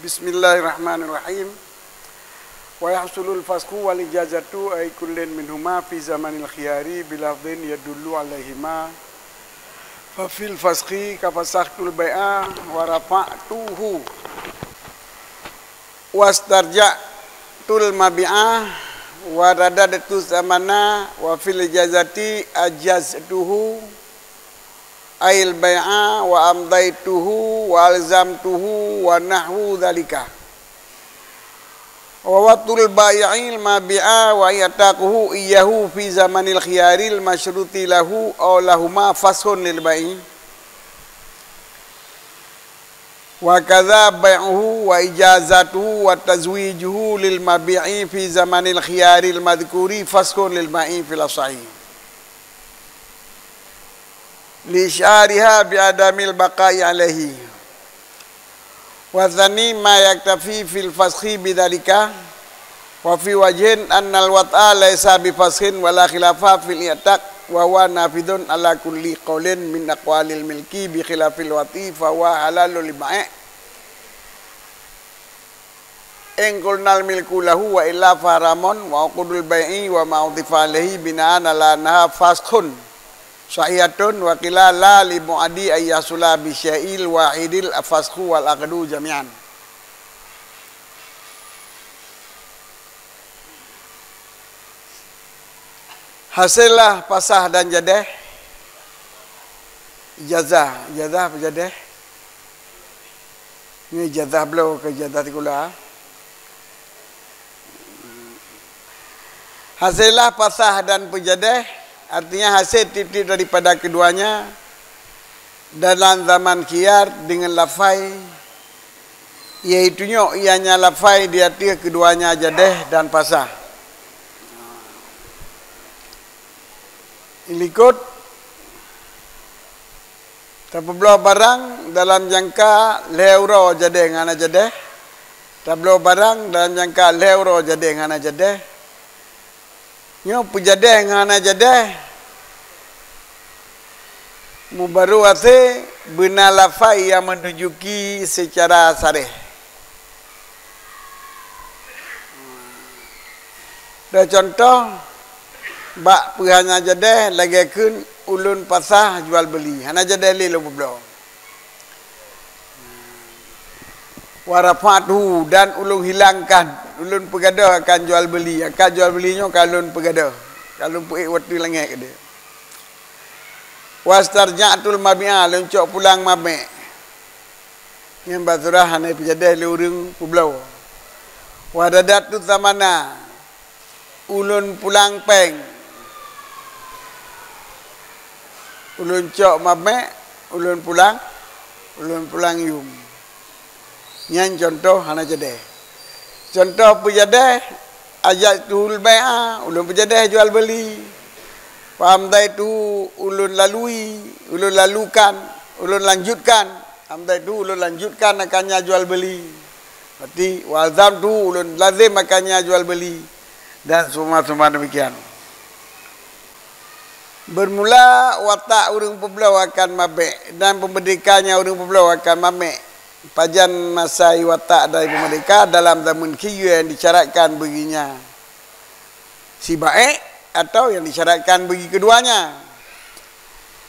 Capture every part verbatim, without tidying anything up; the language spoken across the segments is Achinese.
Bismillahirrahmanirrahim. Wa yahsulul fasxu wal ijazatu ay kullin minhuma fi zamanil khiyari bilafdhin yadullu alaihima. Fa fil fasxi ka fasakhtul bai'a wa rafa'tuhu wastarja'tul mabi'a wa radadtu tsamana wa fil ijazati ajaztuhu ayil bai'a wa amdaituhu wa alzamtuhu wa nahwu dzalika. Wa watul bai'il mabi'a wa i'taquhu iyyahu fi zamanil khiyaril masyruti lahu aw lahuma faskhun lil bai'i. Wa kadza bai'uhu wa ijazatuhu wa tazwijuhu lil mabi'i fi zamanil khiyaril madhkuri faskhun lil bai'i fil asahi. Li isyariha bi adamil baqa'i alaihi. Wa tsani ma yaktafi fil fasxi bidzalika. Wa fi wajhin annal wat'a laisa bi fasxin wa la khilafa fil i'taq wa huwa nafidun ala kulli qaulin min aqwalil milki bi khilafil wat'i fa huwa halalul li bai'. In qulnal milku lahu wa illa fa haramun wa uqudul bai'i wa ma utifa alaihi bina'an ala annaha faskhun sahihatun wa qila la li mu'adi ay yahsula bi syai'il wahidil fasxu wal aqdu jami'an. Hasé lah pasah dan jadéh. Ijazah, ijazah apa jadéh? Nyoe ijazah bloe keu ijazah sikula. Hasé lah pasah dan peujadéh, artinya hasé tieb-tieb daripada keduanya dalam zaman khiyar dengan lafai, yaitu nyoe ianya lafai di ateueh keduanya jadéh dan pasah. Likot tapeubloe barang dalam jangka lhée uroe jadéh ngon hana jadéh. Tabloe barang dalam jangka lhée uroe jadéh ngon hana jadéh. Nyoe peujadéh ngon hana jadéh. Mubaru hasé beuna lafai nyang meununjuki seucara saréh. Dua contoh, bak peue hana jadéh lagée kheun ulôn pasah jual beuli, hana jadéh lé lôn peubloe. Wa rafa'tuhu, dan ulôn hilangkan, ulôn peugadôh akan jual beuli, akan jual beuli nyoe ka lôn peugadôh, ka lôn peuék u ateueh langét keudeh. Wastarja'tul mabi'a, lôn cok pulang mabék. Nyan bak surah hana peujadéh lé ureuëng peubloe. Wa radadtu tsamana, ulôn pulang péng. Ulôn cok mabék, ulôn pulang, ulôn pulang yum. Nyan contoh hana jadéh. Contoh peujadéh, ajaztuhul bai'a, ulôn peujadéh jual beuli. Wa amdaituhu, ulôn lalui, ulôn lalukan, ulôn lanjutkan. Amdaituhu, ulôn lanjutkan akan nyang jual beuli. Berarti, wa alzamtuhu, ulôn lazem akan nyang jual beuli. Dan seumeuma-seumeuma demikian. Bermula watak ureuëng peubloe akan mabék dan peumeurdeka nyang ureuëng peubloe akan mabék. Pajan masa iwatak dan ipeumerdeka dalam zaman khiyar nyang disyaratkan bagi nya si baék atau nyang disyaratkan bagi keduanya.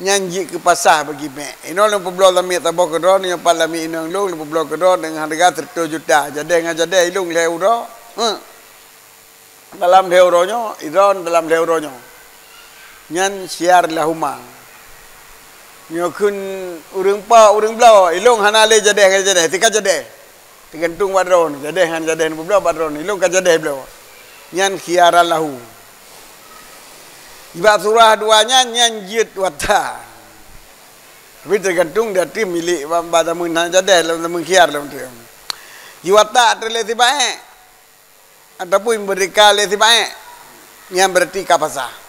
Nyan jeuet keu pasah bagi bék. Inoe lôn peubloe lamiet saboh keudroe, nyoe pat lamiet inong lôn, lôn peubloe keudroe deungon hareuga sireutoh juta. Jadéh ngon jadéh ilong lhée uroe. Heuh. Dalam lhée uroe nyoe, idhon dalam lhée uroe nyoe. Nyan khiyar lahuma. Nyoe kheun ureuëng po, ureuëng bloe, ilong hana lé jadéh ngon jadéh, teuka jadéh. Teugantung bak droe, jadéh ngon jadéh neupeubloe bak droe, ilong ka jadéh bloe. Nyan khiyaran lahu. Bak surah dua nyan, nyan jeuet watak. Tapi teugantung di ateueh milék bak, bak zaman hana jadéh, lam zaman khiyar lam tu. Jiwatak teulée sibaék. Ataupun meurdeka lé sibaék, nyan beurati ka pasah.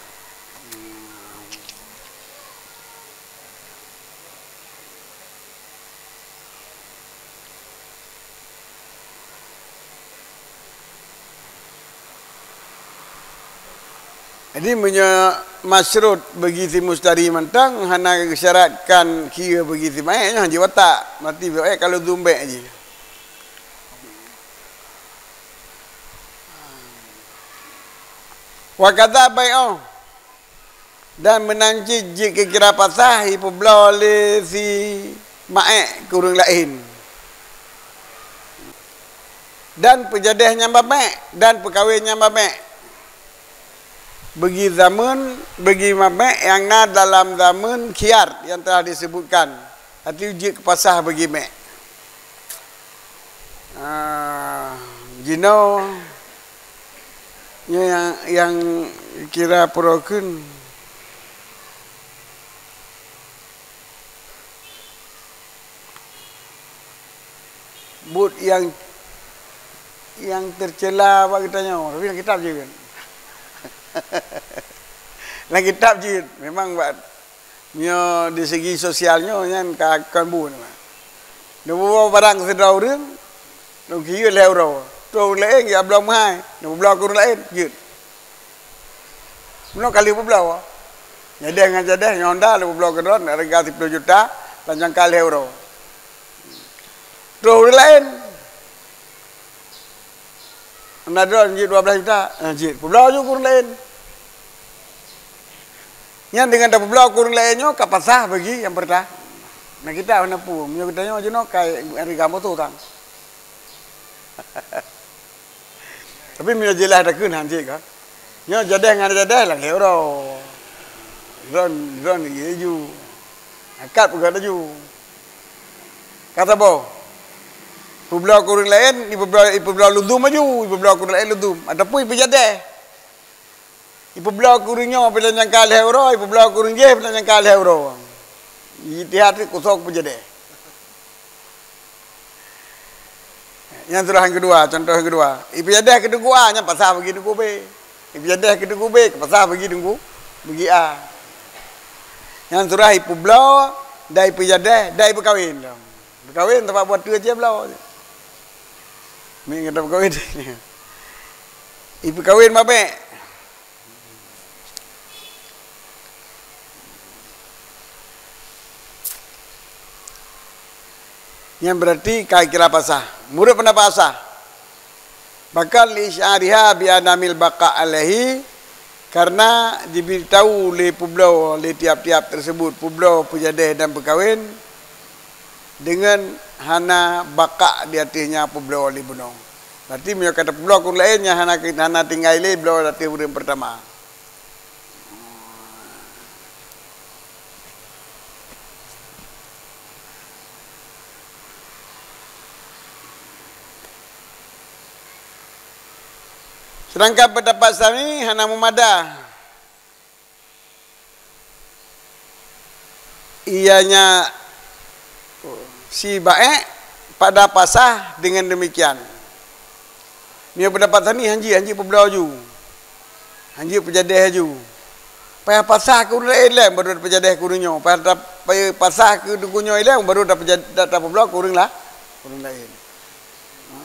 Jadi, meunyoe masyrut bagi si mustari mantong, hana geusyaratkan khiyar bagi sibaék, nyan jiwatak, mati baék kalau zumbek jih. Wa kadza bai'u, dan meunan cit jeuet keu kira pasah ipeubloe lé si maék keu ureuëng laén. Dan peujadéh nyang mamék, dan peukawen nyang mamék. Bagi zameun, bagi mamék nyang na dalam zameun khiyar nyang telah disebutkan. Arti jeuet keu pasah bagi mék. Ah, jinoe nyoe nyang, nyang kira peurokeun buet nyang, nyang teucela bak geutanyoe, tapi lam kitab jeuet. Lam kitab jeuet, memang bak Meunyoe di segi sosial nyoe nyan ka kon buet. Neupeubawa barang sidroe ureuëng, neukiyue lhée uroe. Troh ureuëng laén geubloe meuhai, neupubloe keu ureuëng laén, jeuet. Meunoe ka lheueh publoe. Jadéh ngon jadéh, ngon Honda lheueh publoe keu droe, hareuga siplôh juta, lam jangka lhée uroe. Troh ureuëng laén. Na droe jeuet dua blaih juta, eh, jeuet. Publoe ju keu ureuëng laén. Nyan deungon tapubloe keu ureuëng laén nyoe ka pasah bagi nyang peurtah. Na kita hana peue, meunyoe geutanyoe jinoe ka hareuga moto tang. Tapi meunyoe jeulaih takheun han jeuet ka. Nyoe jadéh ngon jadéh lagée uroe. Droe, droe lagée ju. Akad peugah laju. Ka saboh. Ipubloe keu ureuëng laén, ipubloe, ipubloe luzum laju, ipubloe keu ureuëng laén luzum. Ataupun ipeujadéh. Ipeubloe keu ureuëng nyoe pih lam jangka lhée uroe, ipeubloe keu ureuëng jéh pih lam jangka lhée uroe. Ijtihad keu soe keu peujadéh. Nyang surah nyang keudua, contoh nyang keudua. Ipeujadéh keu teungku A, nyan pasah bagi teungku B. Ipeujadéh keu teungku B, pasah bagi teungku, bagi A. Nyang surah ipeubloe, dan ipeujadéh, dan ipeukawen. Peukawen teumpat buet teue cit bloe. Meuingat peukawen. Ipeukawen babék. Nyan beurati ka kira pasah. Meunurot peundapat asah, bahkan li isy'ariha bi adamil baqa' alaihi, karena jibeuritahu lé peubloe lé tiap-tiap tersebut, peubloe, peujadéh dan peukawen, deungon hana baqa' di ateueh nyan peubloe lé bunoe. Berarti meunyoe ka tapeubloe keu ureuëng laén, nyan hana, hana tinggai lé bloe ateueh ureuëng peurtama. Sedangkan peundapat Sami hana meumada. Ianya si baék pada pasah dengan demikian. Meunyoe peundapat Sami han jeuet, han jeuet peubloe ju. Han jeuet peujadéh ju. Payah pasah keu ureuëng laén lé baru peujadéh keu ureuëng nyoe. Payah tap-, payah pasah keu teungku nyoe lé baru tapeujad-, ta-, tapeubloe keu ureuëng la-, ureuëng laén.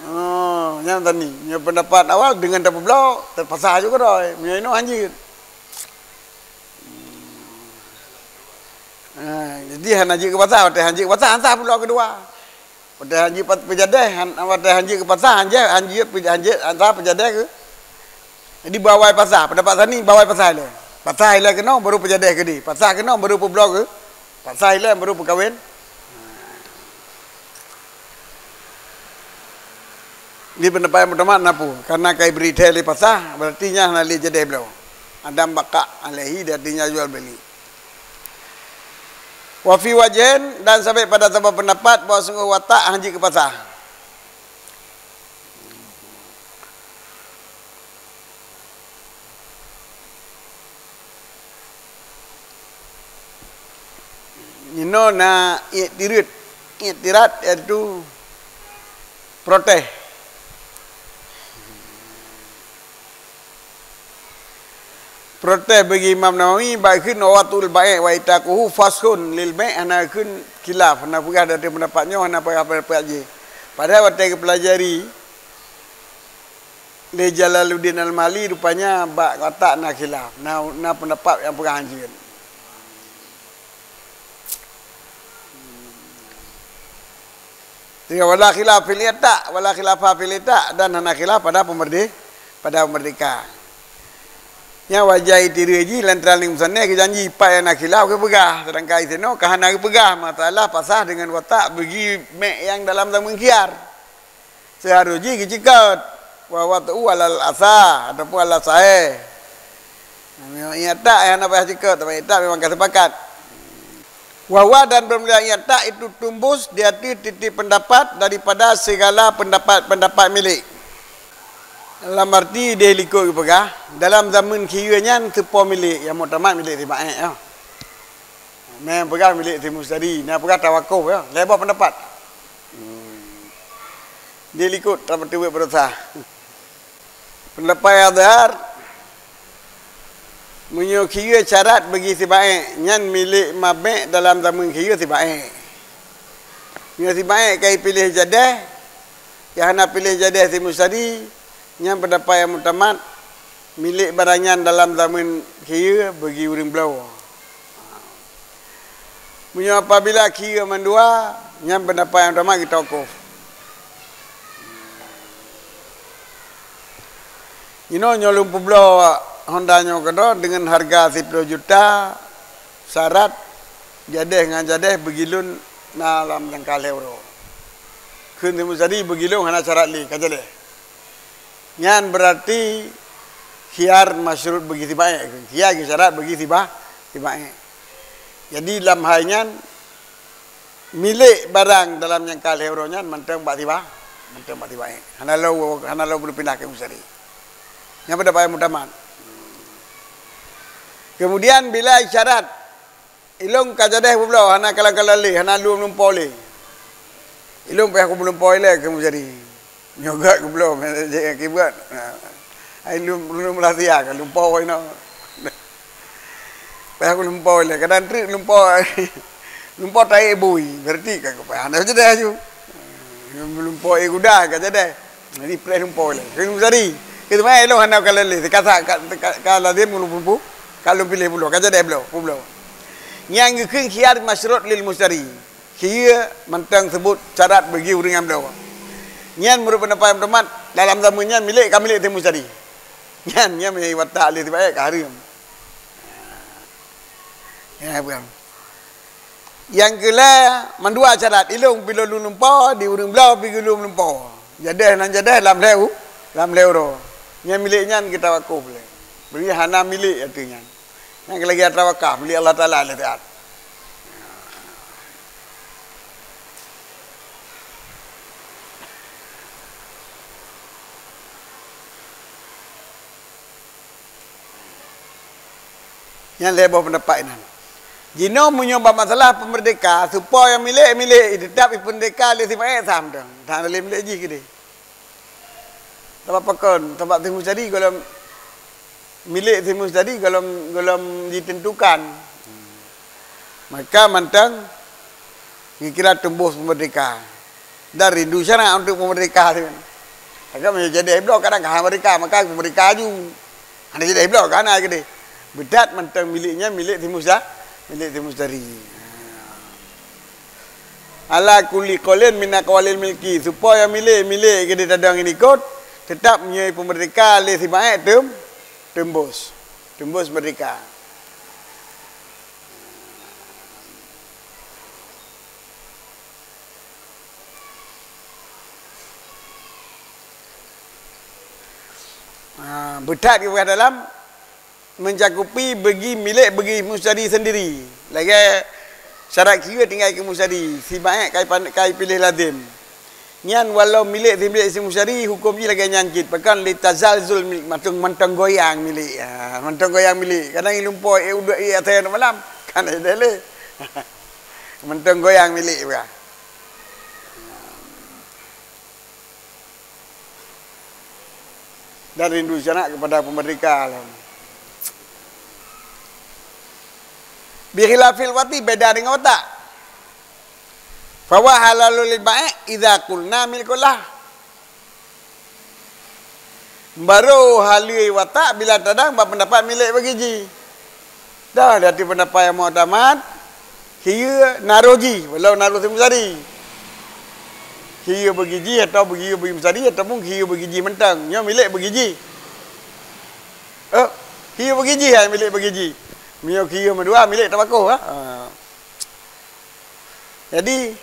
Oh, nyan Sami. Meunyoe peundapat awal dengan tapeubloe, tapasah ju keudroe. Meunyoe inoe han jeuet. Ha, jadi hana jeuet keu pasah, watée han jeuet keu pasah, han sah peubloe keudua. Watée han jeuet pat-, peujadéh, han, watée han jeuet keu pasah, han jeuet, han jeuet, han jeuet, han sah peujadéh keu. Jadi bawai pasah, peundapat Sami bawai pasah ilée. Pasah ilée keunoe baru peujadéh keudeh. Pasah keunoe baru peubloe keu. Pasah ilée baru peukawen. Di peundapat nyang peutama na peue? Karena ka ibri thée lé pasah, berarti nyan hana lé jadéh bloe. Adam baqa' alaihi, artinya jual beli. Wa fi wajhin, dan sabé pada saboh peundapat bahwa sungguh watak han jeuet keu pasah. Inoe na i'tirad, i'tirad yaitu protes. Protes bagi Imam Nawawi, bak kheun wa watul ba'i' wa i'taquhu faskhun lil ba'i', hana kheun khilaf, hana peugah dari peundapat nyoe, hana peugah peundapat jih. Padahai watée geupeulajari lé Jalaluddin Al-Mahalli, rupanya bak watak na khilaf, na, na peundapat nyang peugah han jeuet. Sehingga wala khilaf fil i'taq, wala khilafa fil i'taq, dan hana khilaf pada peumerde-, pada peumerdeka. Nyan wajah itireu jih lantaran lé musannif geujanji pat nyang na khilaf geupeugah, seudangkan sinoe ka hana geupeugah, masalah pasah deungon watak beugi mek nyang dalam zameun khiyar. Seuharus jih geucikot, wa huwa alal asah ataupun alal sahih. Meunyoe itak hana payah cikot, tapi itak memang ka sepakat. Wa huwa dan peumulihan itak itu tumbus di ateueh tieb-tieb peundapat daripada sigala peundapat-peundapat milék. Lam arti deh likot geupeugah, dalam zameun khiyeu nyan teupo milék, nyang muktamad milék si Ba'ék, ya. Nyang peugah milék si Mustari, nyang peugah tawakuf, ya. Lhèe boh peundapat. Hmm. Deh likot, tapi teubiet beureusaha. Peundapat nyang azhar, meunyoe khiyeu syarat bagi si Ba'ék, nyan milék mabék dalam zameun khiyeu si Ba'ék. Meunyoe si Ba'ék ka ipiléh jadeh, nyang hana piléh jadeh si Mustari, nyan peundapat nyang muktamad, milék barang nyan dalam zameun khiyeu bagi ureuëng bloe. Meunyoe apabila khiyeu mandua, nyan peundapat nyang muktamad geutawakuf. Jinoe nyoe lôn peubloe Honda nyoe keudroe deungon hareuga siplôh juta, syarat jadeh ngon jadeh beugi lôn na lam nyangka lhèe uroe. Kheun si Mustari beugi lôn hana syarat lé, ka jadeh. Nyan beurati khiyar masyrut bagi si Ba'ék, khiyar geusyarat bagi si Ba-, si Ba'ék. Jadi lam hai nyan, milék barang dalam nyangka lhèe uroe nyan mantong bak si Ba-, mantong bak si Ba'ék. Hana lôn, hana lôn beupinah keu Mustari. Nyan peundapat nyang muktamad. Keumudian bila isyarat, ilôn ka jadeh peubloe, hana kalon-kalon lé, hana lôn lumpoe lé. Ilôn payah kumeulumpoe ilèe keu Mustari. Nyoe gèt geubloe, kibuet. Ai lôn, lôn meulasia ka lumpoe inoe. Payah kulumpoe ilèe, kadang treuk lumpoe. Lumpoe taék bui, beurati ka kupayah. Hana jadeh aju. Lumpoe ék guda ka jadeh. Jadi preh lumpoe ilèe. Keu Mustari. Keu teuma ilôn hana kalon lé, ka sa-, ka, ka, ka lazem ulôn peupu-, ka lôn piléh pulo, ka jadeh bloe, peubloe. Nyang geukheun khiyar masyrut lil Mustari. Khiyeu mantong seubut syarat bagi ureuëng nyang bloe. Nyan meunurot peundapat Imam Ahmad, dalam zameun nyan milék ka milék si Mustari. Nyan, nyan meunyoe watak lé si Ba'ék ka hareuem. Ya, bukan. Nyang keulhèe, mandua syarat, ilôn pih lôn lumpoe, di ureuëng bloe pih geulôn lumpoe. Jadeh nan jadeh lam lhèe u-, lam lhèe uroe. Nyang milék nyan geutawakuf lé. Bri hana milék ateueh nyan. Nyang lagèe atra wakaf, milék Allah Taala lé taat. Nyan lhèe boh peundapat inan. Jinoe meunyoe bak masalah peumeurdeka, supo nyang milék, milék, teutap ipeumerdeka lé si Ba'ék sam dong. Tan lé milék jih keudeh. Sabab pakon? Sabab si Mustari gohlom milék si Mustari gohlom, gohlom jitentukan. Maka mantong geukira tumbôh peumeurdeka. Dan rindu sangat untuk peumeurdeka tu. Maka meunyoe jadeh bloe kadang ka hana meurdeka, maka peumeurdeka aju. Hana jadeh bloe ka hana keudeh. Beudat mantong milék nyan milék si Musa-, milék si Mustari. Ala kulli qaulin min aqwalil milki, supo nyang milék, milék keudeh tadong inikot, teutap meunyoe peumeurdeka lé si Ba'ék teum-, teumbôh. Teumbôh meurdeka. Ha, beudat geupeugah dalam mencakupi bagi milék bagi Mustari sendiri. Lagèe syarat khiyeu tinggai keu Mustari, si Ba'ék kai pan-, kai piléh lazem. Nyan walau milék si milék si Mustari, huköm jih lagèe nyan cit. Pakon? Li tazalzul milik, mantong, mantong goyang milék. Ha, mantong goyang milék. Kadang ilumpoe, eh, udok, eh, asai malam. Kan ada lé. Mantong goyang milék, bah. Dan rindu sanak kepada peumeurdeka lom. Bi khilafil wati, beda deungon watak. Fa huwa halalul lil ba'ék idza qulna milkullah. Barô haleue watak bila tadong bak peundapat milék bagi jih. Dah, di ateueh peundapat nyang muktamad, khiyeu na roh jih, walau na roh si Mustari. Khiyeu bagi jih atau bagi, bagi Mustari ataupun khiyeu bagi jih mantong. Nyoe milék bagi jih. Eh, Khiyeue bagi jih, hai milék bagi jih. Meunyoe khiyeue mandua, milék tawakoh, ha. Ha. Jadi,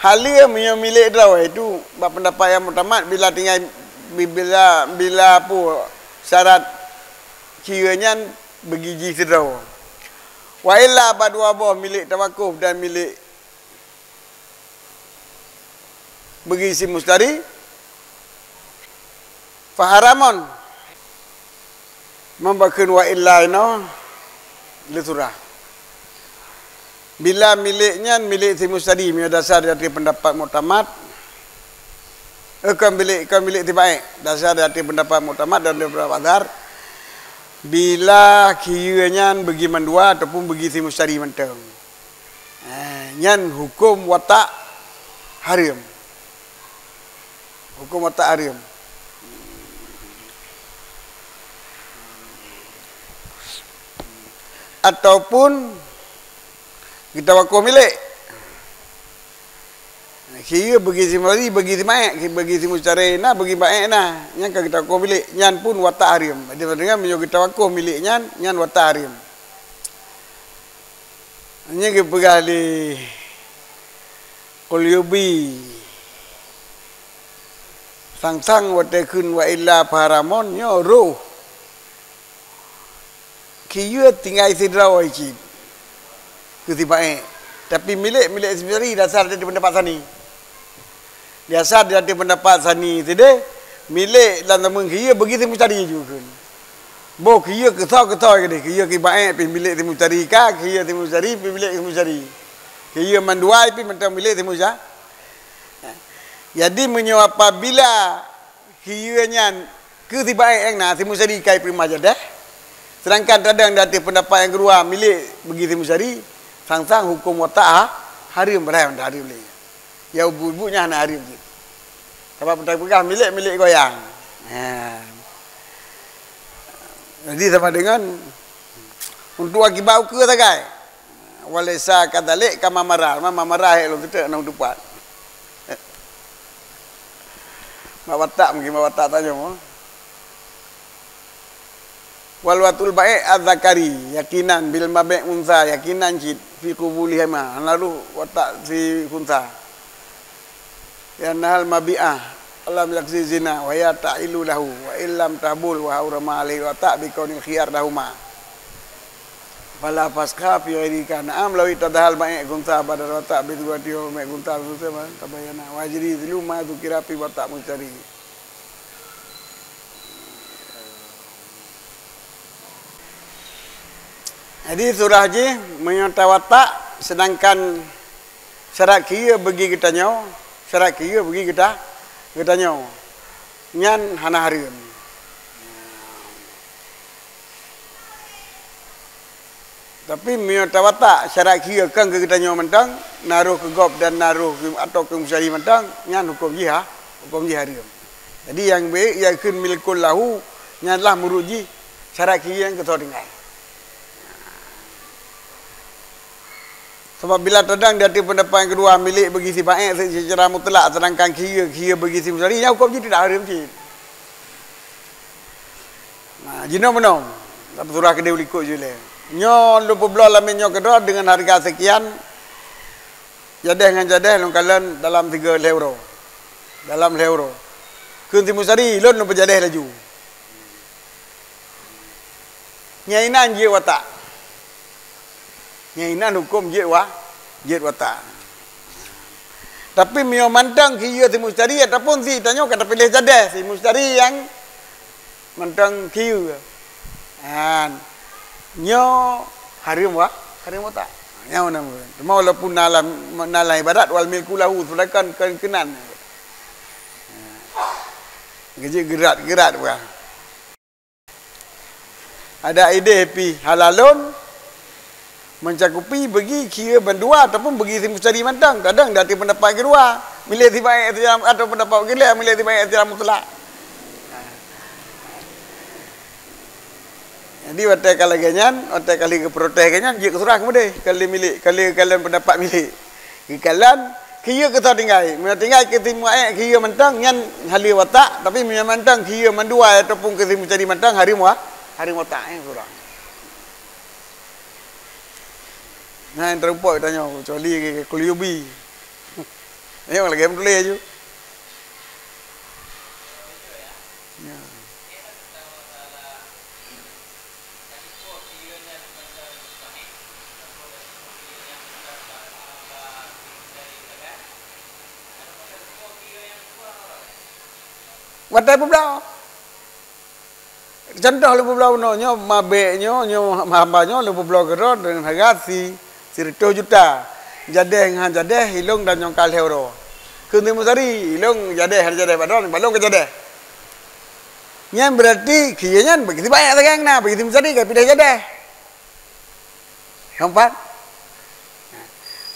haleue meunyoe milék droe itu, bak peundapat nyang muktamad, bila tinggai, bi-, bila, bila peue syarat khiyeue nyan bagi jih sidroe. Wa illa, bak dua boh milék tawakoh dan milék bagi si mustari, faharamun. Meubakheun wa illa inoe leusurah. Bila milék nyan milék si mustari, meunyoe dasar di ateueh peundapat muktamad, eh, kon milék, kon milék si baék, dasar di ateueh peundapat muktamad dan peundapat azhar, bila khiyeue nyan bagi mandua ataupun bagi si mustari mantong. Eh, nyan huköm watak hareuem. Huköm watak hareuem. Ataupun geutanyoe wakoh milék. Khiyeue bagi si mustari, bagi si baék, bagi si mustari na, bagi baék na. Nyan ka geutanyoe wakoh milék. Nyan pun watak hareuem. Jadi, meunyoe geutanyoe wakoh milék nyan, nyan watak hareuem. Nyan geupeugah lé Qulyubi, sang-sang watée kheun wa illa faharamun nyoe roh. Khiyeue tinggai sidroe cit keu si baék. Tapi milék, milék si mustari dasar di peundapat sani. Biasa di ateueh peundapat sani sideh, milék lam tameung khiyeue bagi si mustari ju kheun. Boh khiyeue keusoe-keusoe keudeh, khiyeue keu baék pih milék si mustari ka, khiyeue si mustari pih milék si mustari. Khiyeue mandua pih mantong milék si mustari. Jadi meunyoe apabila khiyeue nyan keu si baék nyang na, si mustari ka jipeurimah jadeh, seudangkan tadong di ateueh peundapat nyang keudua milék bagi si mustari, sang-sang huköm watak ha-, hareuem, padahai hareuem lé. Ya, ubu-ubu nyan hana hareuem cit. Sabab teupeugah milék, milék goyang. Ha. Jadi sama dengan untuk akibat ukeue sagai. Walaisa kadzalik kama marra. Ma marra hai lôn teutek nang tupat. Mak watak mungkin mak watak tanyoe. Wal watul baik az-zakari, yakinan bil mabi' unsa, yakinan cit fi qubulihima, lalu watak si unsa. Ya nahal mabi'ah, lam yaksi zina, wa ya ta'ilu lahu, wa illam tabul, wa haurama alaihi watak bi kaunil khiyar lahuma. Fala faskha fi ghairika, na'am, lawi tadahal baik unsa, badal watak bi tuwati wa baik unsa, tabayana, wa jri zilu ma dzukira fi watak mustari. Jadi surah jih meunyoe tawatak, seudangkan syarat khiyeue bagi geutanyoe, syarat khiyeue bagi geuta-, geutanyoe, nyan hana hareuem. Tapi meunyoe tawatak syarat khiyeue kon keu geutanyoe mantong, na roh keu gob dan na roh keu, atawa keu mustari mantong, nyan huköm jih ha, huköm jih hareuem. Jadi nyang bèk, nyang kheun milkul lahu, nyan lah meurut jih syarat khiyeue nyang keusoe tinggai. Sabab bila tadong di ateueh peundapat nyang keudua milék bagi si baék se-, secara mutlak, seudangkan khiyeue, khiyeue bagi si mustari, nyan huköm jih tidak hareuem cit. Nah, jinoe meunoe. Tapi surah keudeh likot jih lé. Nyoe lôn peubloe lam nyoe keudroe deungon hareuga seukian. Jadeh ngon jadeh lôn kalon dalam tiga lhèe uroe. Dalam lhèe uroe. Kheun si mustari, lôn lôn peujadeh laju. Nyan inan jeuet watak. Nyan inan huköm jeuet wa-, jeuet watak. Tapi meunyoe mantong khiyeue si mustari ataupun si tanyoe ka tapiléh jadeh si mustari nyang mantong khiyeue. Han. Nyoe hareuem wa-, hareuem watak. Nyoe na. Cuma walaupun na lam, na lam ibadat wal milku lahu, seudangkan kon keunan. Geujeuet geurat-geurat bah. Adak ideh pih halalon mencakupi bagi khiyeue bandua ataupun bagi si mustari mantong. Kadang di ateueh peundapat keudua, milék si baék atawa peundapat keulhèe, milék si baék secara mutlak. Jadi watèe ka lagèe nyan, watèe ka lheueh geuprotes lagèe nyan, jeuet keu surah keumudian, ka lheueh milék, ka lheueh kalon peundapat milék. Geukalon, khiyeue keusoe tinggai. Meunyoe tinggai keu si baék khiyeue mantong, nyan haleue watak, tapi meunyoe mantong khiyeue mandua ataupun keu si mustari mantong, hareuem wa-, Hareuem otak, eh, kurang. Nah, nyang teurumpok tanyoe, kecuali ke, ke Qurtubi. Nyoe lagèe meutuléh aju. Ya. Watèe peubloe. Contoh lôn peubloe bunoe nyoe, mabèk nyoe, nyoe hamba nyoe lôn peubloe keudroe deungon hareuga si, sireutôh juta. Jadèh ngon han jadèh, ilôn dan nyang ka lhèe uroe. Kheun si Musari, ilôn jadèh, han jadèh bak droe, bak lôn ka jadèh. Nyan beurati keu nyan bagi si Baét sagai na, bagi si Musari ka pindah jadèh. Nampak?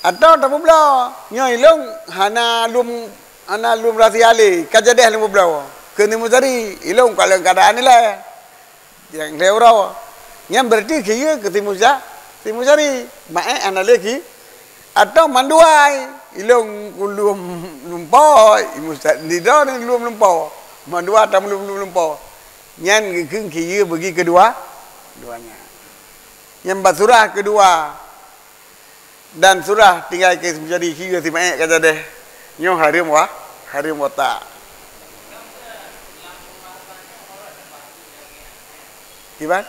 Atawa tapeubloe, nyoe ilôn hana lôn, hana lôn rahsia lé, ka jadèh lôn peubloe. Kheun si Musari, ilôn ka lôn keuadaan ilèe. Nyang lhèe uroe. Nyan beurati keu yue keu si Musa, si Musari. Maèk hana lé keu. Atawa mandua, ilôn lôn lumpoe, Musa, di droeneuh lôn lumpoe. Mandua atawa lôn lumpoe. Nyan geukheun keu yue bagi keudua, dua nyan. Nyang bak surah keudua dan surah tinggai keu si Musari, keu yue si Maèk ka jadèh. Nyoe hareuem wa-, hareuem otak. Kiban?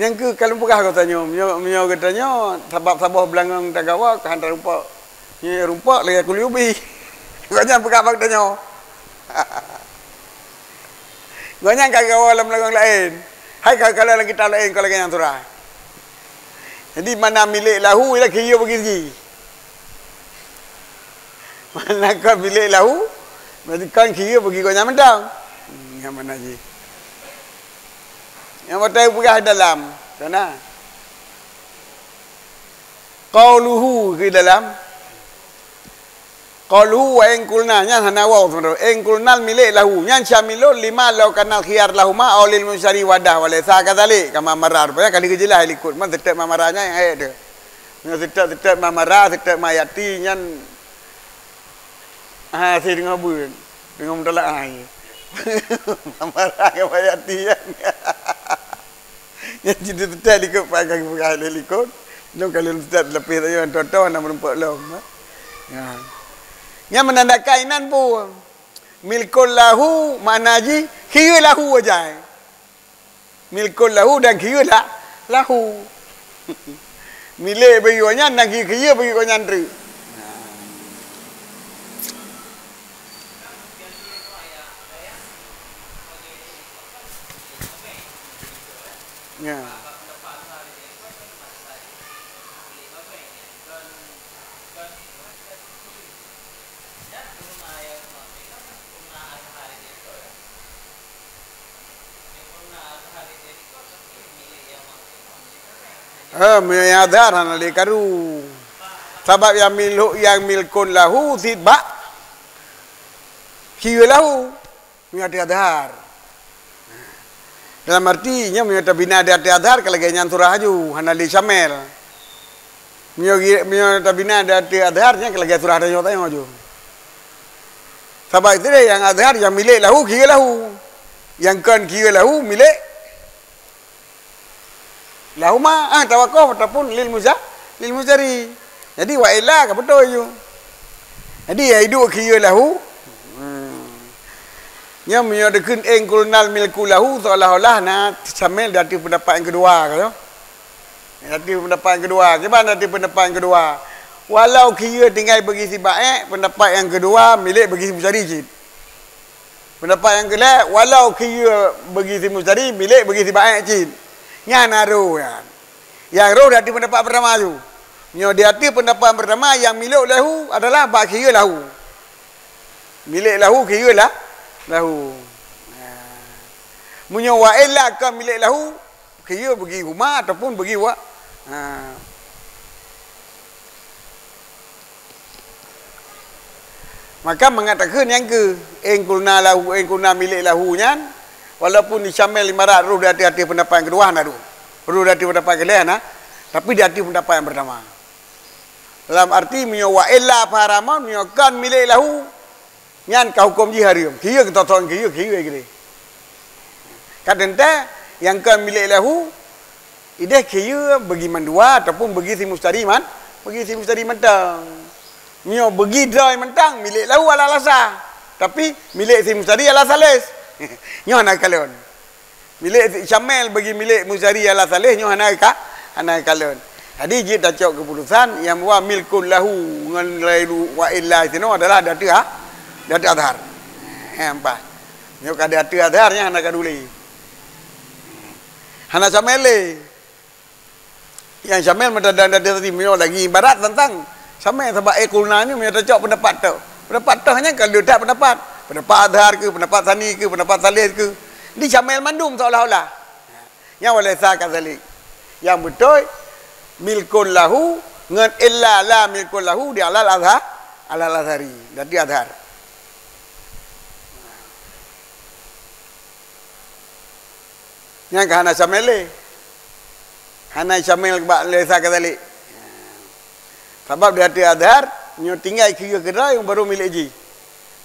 Nyang keuh ka lôn peugah geutanyoe, meunyoe, meunyoe geutanyoe sabab saboh beulangöng tagawa ka han tarumpok. Nyoe rumpok lagèe Qurtubi. Gobnyan peugah bak tanyoe. Gobnyan ka gawa lam lagèe laén. Hai ka, ka lam kitab laén, ka lagèe nyang surah. Jadi, mana milék lahu ialah keu yue bagi si. Mana kon milék lahu, berarti kon keu yue bagi gobnyan mantong. Hmm, nyang mana jih? Nyang beutôi peugah dalam sana. Qauluhu keu dalam. Qauluhu wa in qulna, nyan hana waw sebenarnya. In qulna milék lahu. Nyan syamilun lima law kana khiyar lahuma aw lil musyari wadah wa laisa kadzalik kama marra. Rupanya ka lheueh geujeulaih likot. Man seutôt ma marra nyan nyang ayat tu. Nyan seutôt, seutôt ma marra, seutôt ma ya'ti nyan. Ah, si deungoe beuet. Deungoe mutalaah. Ma marra ngon ma ya'ti nyan. Nyan cit teutek likot, pakai bukai lé likot. Lôn ka lôn teutek leupie tanyoe, toto na meurumpok lom. Ya. Nyan meunandakan inan pun. Milkun lahu makna jih keu yue lahu aja. Milkun lahu dan keu yue la-, lahu. Milék bagi gobnyan dan keu yue bagi gobnyan treuk. Ya. Eh, meunyoe nyang azhar hana lé karu. Sabab nyang mil-, nyang milkun lahu cit bak keu yue lahu. Meunyoe ateueh azhar. Dalam arti nyoe, meunyoe tabina di ateueh azhar, ka lagèe nyang surah aju, hana lé syamil. Meunyoe, meunyoe tabina di ateueh azhar, nyan ka lagèe surah tanyoe-tanyoe aju. Sabab itu deh, nyang azhar, nyang milék lahu, keu yue lahu. Nyang kon keu yue lahu, milék lahuma, ah, tawakuf ataupun lil muza-, lil muzari. Jadi, wa illa ka beutôi ju. Jadi, nyang iduek keu yue lahu. Hmm. Nyan meunyoe dikheun in qulnal milku lahu, seolah-olah na syamil di ateueh peundapat nyang keudua, ka, ya. Di ateueh peundapat nyang keudua. Kiban di ateueh peundapat nyang keudua? Walau keu yue tinggai bagi si Baét, peundapat nyang keudua milék bagi si Muzari cit. Peundapat nyang keulhèe, walau keu yue bagi si Muzari, milék bagi si Baét cit. Nyan na roh nyan. Nyang roh di ateueh peundapat peurtama tu. Nyoe di ateueh peundapat peurtama nyang milék lahu adalah bak keu yue lahu. Milék lahu keu yue la-, lahu. Nah. Meunyoe wa illa ka milék lahu, keu yue bagi huma ataupun bagi wa. Ha. Maka mangat takheun nyang keu, in qulna lahu, in qulna milék lahu nyan, walaupun di syamil ibarat roh di ateueh-ateueh peundapat nyang keudua hana roh. Roh di ateueh peundapat keulhèe hana, tapi di ateueh peundapat nyang peurtama. Dalam arti meunyoe wa illa fa haramun, meunyoe kon milék lahu, Nyan ka huköm jih hareuem. Khiyeue keu thon-thon khiyeue, khiyeue keudeh. Ka teuntée nyang kon milék lahu, ideh khiyeue bagi mandua ataupun bagi si mustari man, bagi si mustari mantong. Nyoe bagi droe mantong milék lahu ala lasa, tapi milék si mustari ala salis. Nyoe hana kalon. Milék syamil bagi milék mustari ala salis nyoe hana ka, hana kalon. Jadi jeuet tacok keuputusan nyang bahwa milkun lahu ngon lailu wa illa sinoe adalah datu ha, datu azhar. Eh, empat. Nyoe ka datu azhar nyan hana ka duli. Hana syamil lé. Nyang syamil meutadang datu tadi, meunyoe lagi ibarat teuntang syamil, sabab, eh, kulna nyoe meunyoe tacok pendapat toh. Pendapat toh nyan ka leutak pendapat. Pendapat azhar keu, pendapat sani keu, pendapat salis keu. Di syamil mandum seolah-olah. Nyang walai sa ka salik. Nyang beutôi, milkun lahu ngon illa la milkun lahu di alal azhar, alal azhari. Datu azhar. Nyang ka hana syamil lé. Hana syamil bak laisa kadzalik. Sabab di ateueh azhar, nyoe tinggai khiyeue keudroe nyang barô milék jih.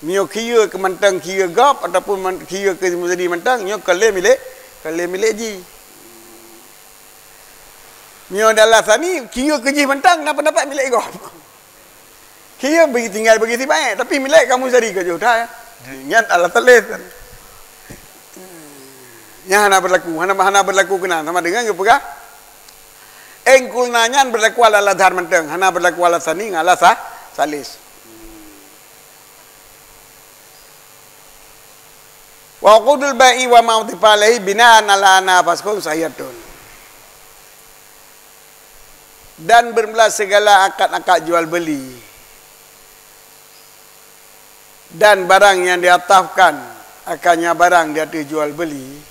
Meunyoe khiyeue keu mantong khiyeue gob ataupun man-, khiyeue keu mustari mantong, nyoe kon lé milék, kon lé milék jih. Meunyoe dalam sani, khiyeue keu jih mantong, na pendapat milék gob. Khiyeue bagi tinggai bagi si baék, tapi milék kamoe sari ka jeuet that. Nyan ala salis. Nyan hana berlaku, hana, hana berlaku keunan sama dengan geupeugah. Eng kulna nyan berlaku ala azhar mantong, hana berlaku ala sani ngon ala sa-, salis. Wa uqudul bai'i wa ma utifa alaihi binaan ala anna faskhun sahihatun. Dan bermula segala akad-akad jual beli dan barang yang diatafkan akannya barang di ateueh jual beli,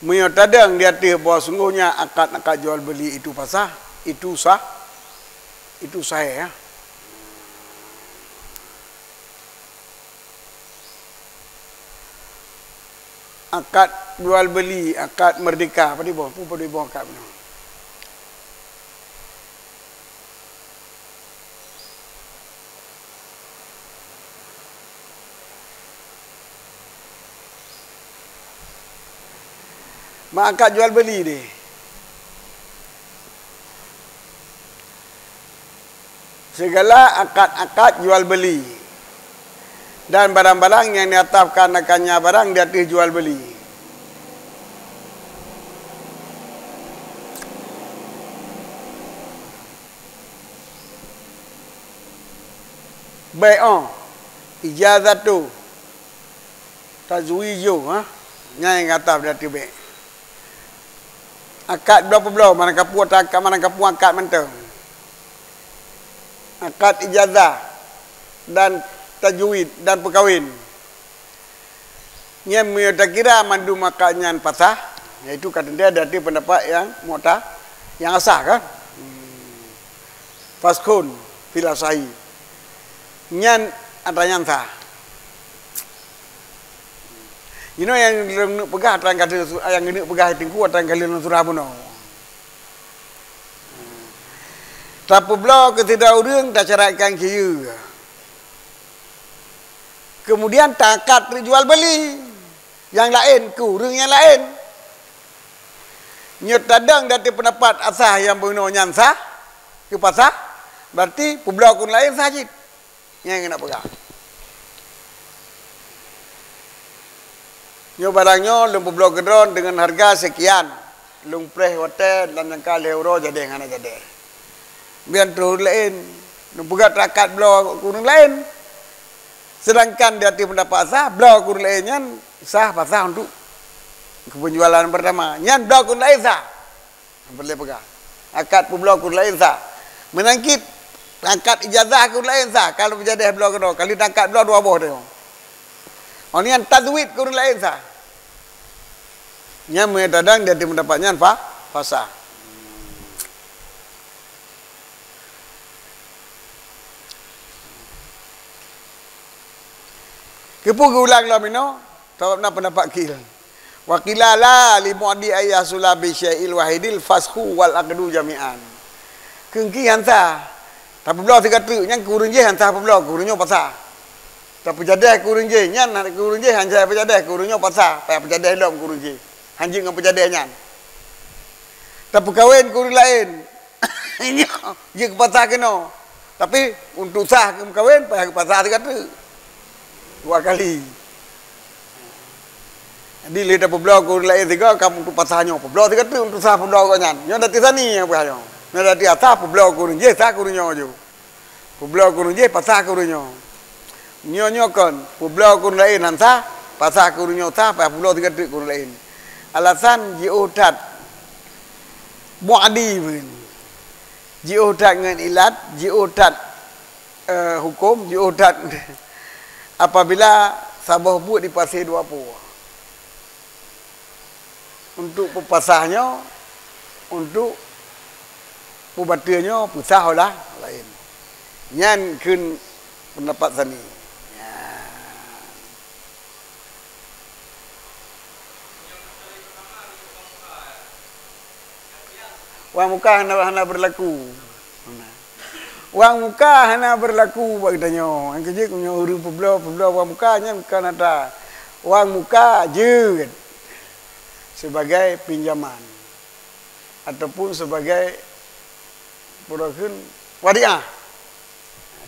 meunyoe tadong di ateueh bahwa sunggohnya akad-akad jual beli itu fasah, itu sah, itu sahih, ya. Akad jual beli, akad merdeka, apa diboh? Apa diboh akad bunoe? Mak akad jual beli deh. Segala akad-akad jual beli dan barang-barang yang diatafkan akannya barang di ateueh jual beli. Bai'u, ijazatu, tazwiju, ha? Nyan nyang gata beudateubiet. Akad bloe peubloe, manang kapeue ta-, manang kapeue akad mantong. Akad ijazah dan tajwid dan peukawen. Nyan meunyoe takira mandum akad nyan fasah, yaitu ka teuntée di ateueh pendapat nyang mu'ta-, nyang asah kan? Hmm. Faskhun fil asahi. Nyan atra nyan sah. Inoe nyang lôn neuk peugah atra nyang ka lheueh su-, nyang neuk peugah teungku atra nyang ka lheueh lôn surah bunoe. Tapeubloe keu sidroe ureuëng tasyaratkan khiyeue. Kemudian taakad treuk jual beli. Nyang laén keu ureuëng nyang laén. Nyoe tadong di ateueh pendapat asah nyang bunoe nyan sah, keu fasah, berarti peubloe keu ureuëng laén sah cit. Nyang keuneuk peugah. Nyoe barang nyoe lôn peubloe keu droe deungon hareuga seukian. Lôn preh watée lam nyangka lhée uroe jadéh hana jadéh. Bian troh ureuëng laén, neupeugah taakad bloe keu ureuëng laén. Seudangkan di ateueh pendapat sah, bloe keu ureuëng laén nyan sah, fasah untuk keu peunjualan pertama. Nyan bloe keu ureuëng laén sah. Peureulée peugah. Akad peubloe keu ureuëng laén sah. Meunan cit akad ijazah keu ureuëng laén sah. Kalau jadéh bloe keudroe, kali taakad bloe dua boh teuh. Oh nyan tazwid keu ureuëng laén sah. Nyan meunyoe tadong di ateueh pendapat nyan fa-, fasah. Keupeue geuulang lom inoe? Sabab na pendapat kil. Wa qila la li mu'di ayyahsula bi syai'il wahidil fashu wal aqdu jami'an. Keungki han sah. Tapeubloe sigoe treuk, nyan keu ureuëng jéh han sah peubloe, keu ureuëng nyoe pasah. Tapeujadèh keu ureuëng jéh, nyan keu ureuëng jéh han sah peujadèh, keu ureuëng nyoe pasah, payah peujadèh lom keu ureuëng jéh. Han jeuet ngon peujadèh nyan. Tapeukawen keu ureuëng laén, nyoe jeuet keu pasah keunoe. Tapi untuk sah keu meukawen, payah geupasah sigoe treuk. Dua kali. Jadi lé tapeubloe keu ureuëng laén sigoe, ka untuk pasah nyoe, peubloe sigoe treuk untuk sah peubloe gobnyan. Nyoe dati sani nyang peugah nyoe. Nyoe dati asah peubloe keu ureuëng jéh, sah keu ureuëng nyoe ju. Peubloe keu ureuëng jéh, pasah keu ureuëng nyoe. Nyoe, nyoe kon, peubloe keu ureuëng laén han sah, pasah keu ureuëng nyoe sah, payah peubloe sigoe treuk keu ureuëng laén. Alasan jiôh that. Muadi pun. Jiôh that ngon ilat, jiôh that, eh, huköm, jiôh that apabila saboh buet dipasé dua po. Untuk peupasah nyoe, untuk peubateue nyoe, peusah ulah laén. Nyan kheun peundapat sani. Nyan. Wang muka hana, hana berlaku. Wang muka hana berlaku bak geutanyoe. Nyang keujeuet meunyoe ureuëng peubloe, peubloe wang muka nyan kon atra. Wang muka jeuet sebagai pinjaman ataupun sebagai peue kheun wadiah.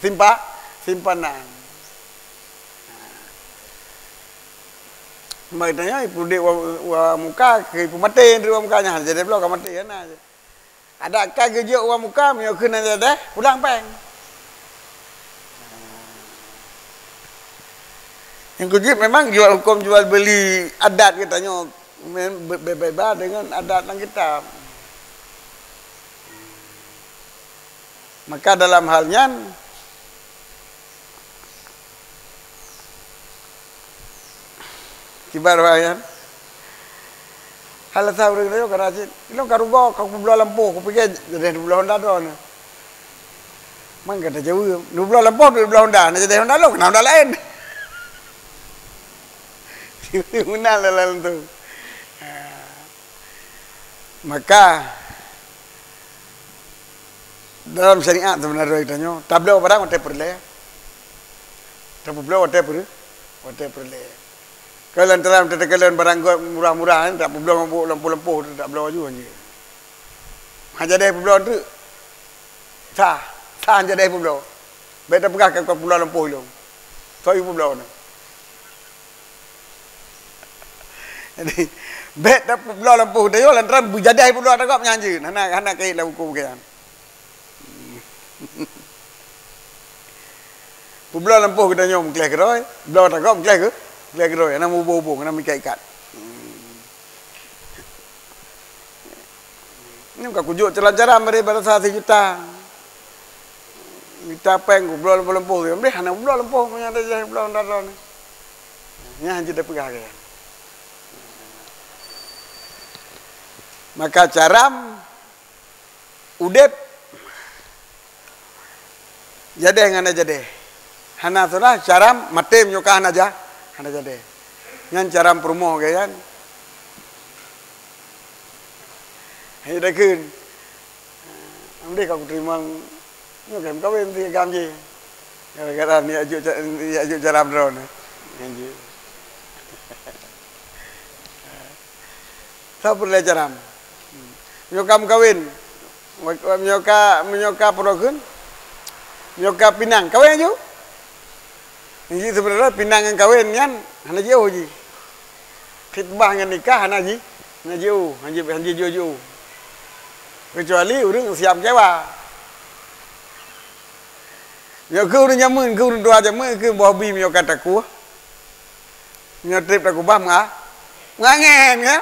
Simpa-, simpanan. Bak geutanyoe ipeudeh wa, wa muka keu ipeumaté, wa muka nyan jadi bloe ka maté na. Adak ka geujok wa muka, meunyoe kheun na jadi pulang péng. Nyang keujeuet memang jual huköm jual beuli adat geutanyoe men-, be-, be-, beda dengan adat lam kitab. Maka dalam hal nyan, kiban roh nyan, hal asai ureuëng rayeuk kana cit, ilong ka rugoe, ka kubloe lampôh, kupike jadi dua belas honda droeneuh. Man gata jaweueb, dua belas lampôh, dua belas honda, na jadi honda lom, kena honda laén. Meunan lah lalu tu. Ha. Maka, dalam syariat sebenarnya tanyoe, tabloe barang watée peureulée. Tapeubloe watée peureulée, watée peureulée. Kalau lantaran teuteukeuleuen barang gét murah-murah, tapeubloe ngon buet lampôh-lampôh, tabloe laju hanjeuet. Hana jadi peubloe teuk. Sah, sah jadi peubloe. Bék tapeugah ka peubloe lampôh ilong. Soe peubloe na. Jadi, bék tapeubloe lampôh geutanyoe lantaran beujadeh peubloe ata gob nyan jeuet. Hana, hana kait lam huköm geutanyoe. Peubloe lampôh geutanyoe meukleh keudroe, bloe ata gob meukleh keu, meukleh keudroe, hana meuhubong-hubong, hana meuikat-ikat. Nyoe ka kujok caram-caram bari bala sa sijuta. Mita péng kubloe lampôh-lampôh, hana kubloe lampôh meunyo ata jih bloe honda droeneuh. Nyan hana jeuet tapeugah lagée nyan. Maka caram udeb, jadeh ngon hana jadeh. Hana salah, caram maté meunyoe ka hana ja-, hana jadeh. Nyan caram peurumoh lagée nyan. Hana takheun. Amdeh ka kuteurimong nyoe kan kawén si agam jih. Gara-gara ni aju ca-, ni aju caram droeneuh. Nyan jih. Sapeue lé caram? Meunyoe ka meukawen, meunyoe ka, meunyoe ka peue kheun? Meunyoe ka pinang, kawen aju. Nyan jih seubeunarnya pinang ngon kawen nyan hana jiôh jih. Khitbah ngon nikah hana ji-, hana jiôh, hana ji-, hana jiôh-jiôh. Keucuali ureuëng siap keucewa. Nyoe keuh ureuëng jameun, keuh ureuëng tuha jameun, keuh boh bi meunyoe ka takue. Meunyoe treb takubah ma-, mangen, ya?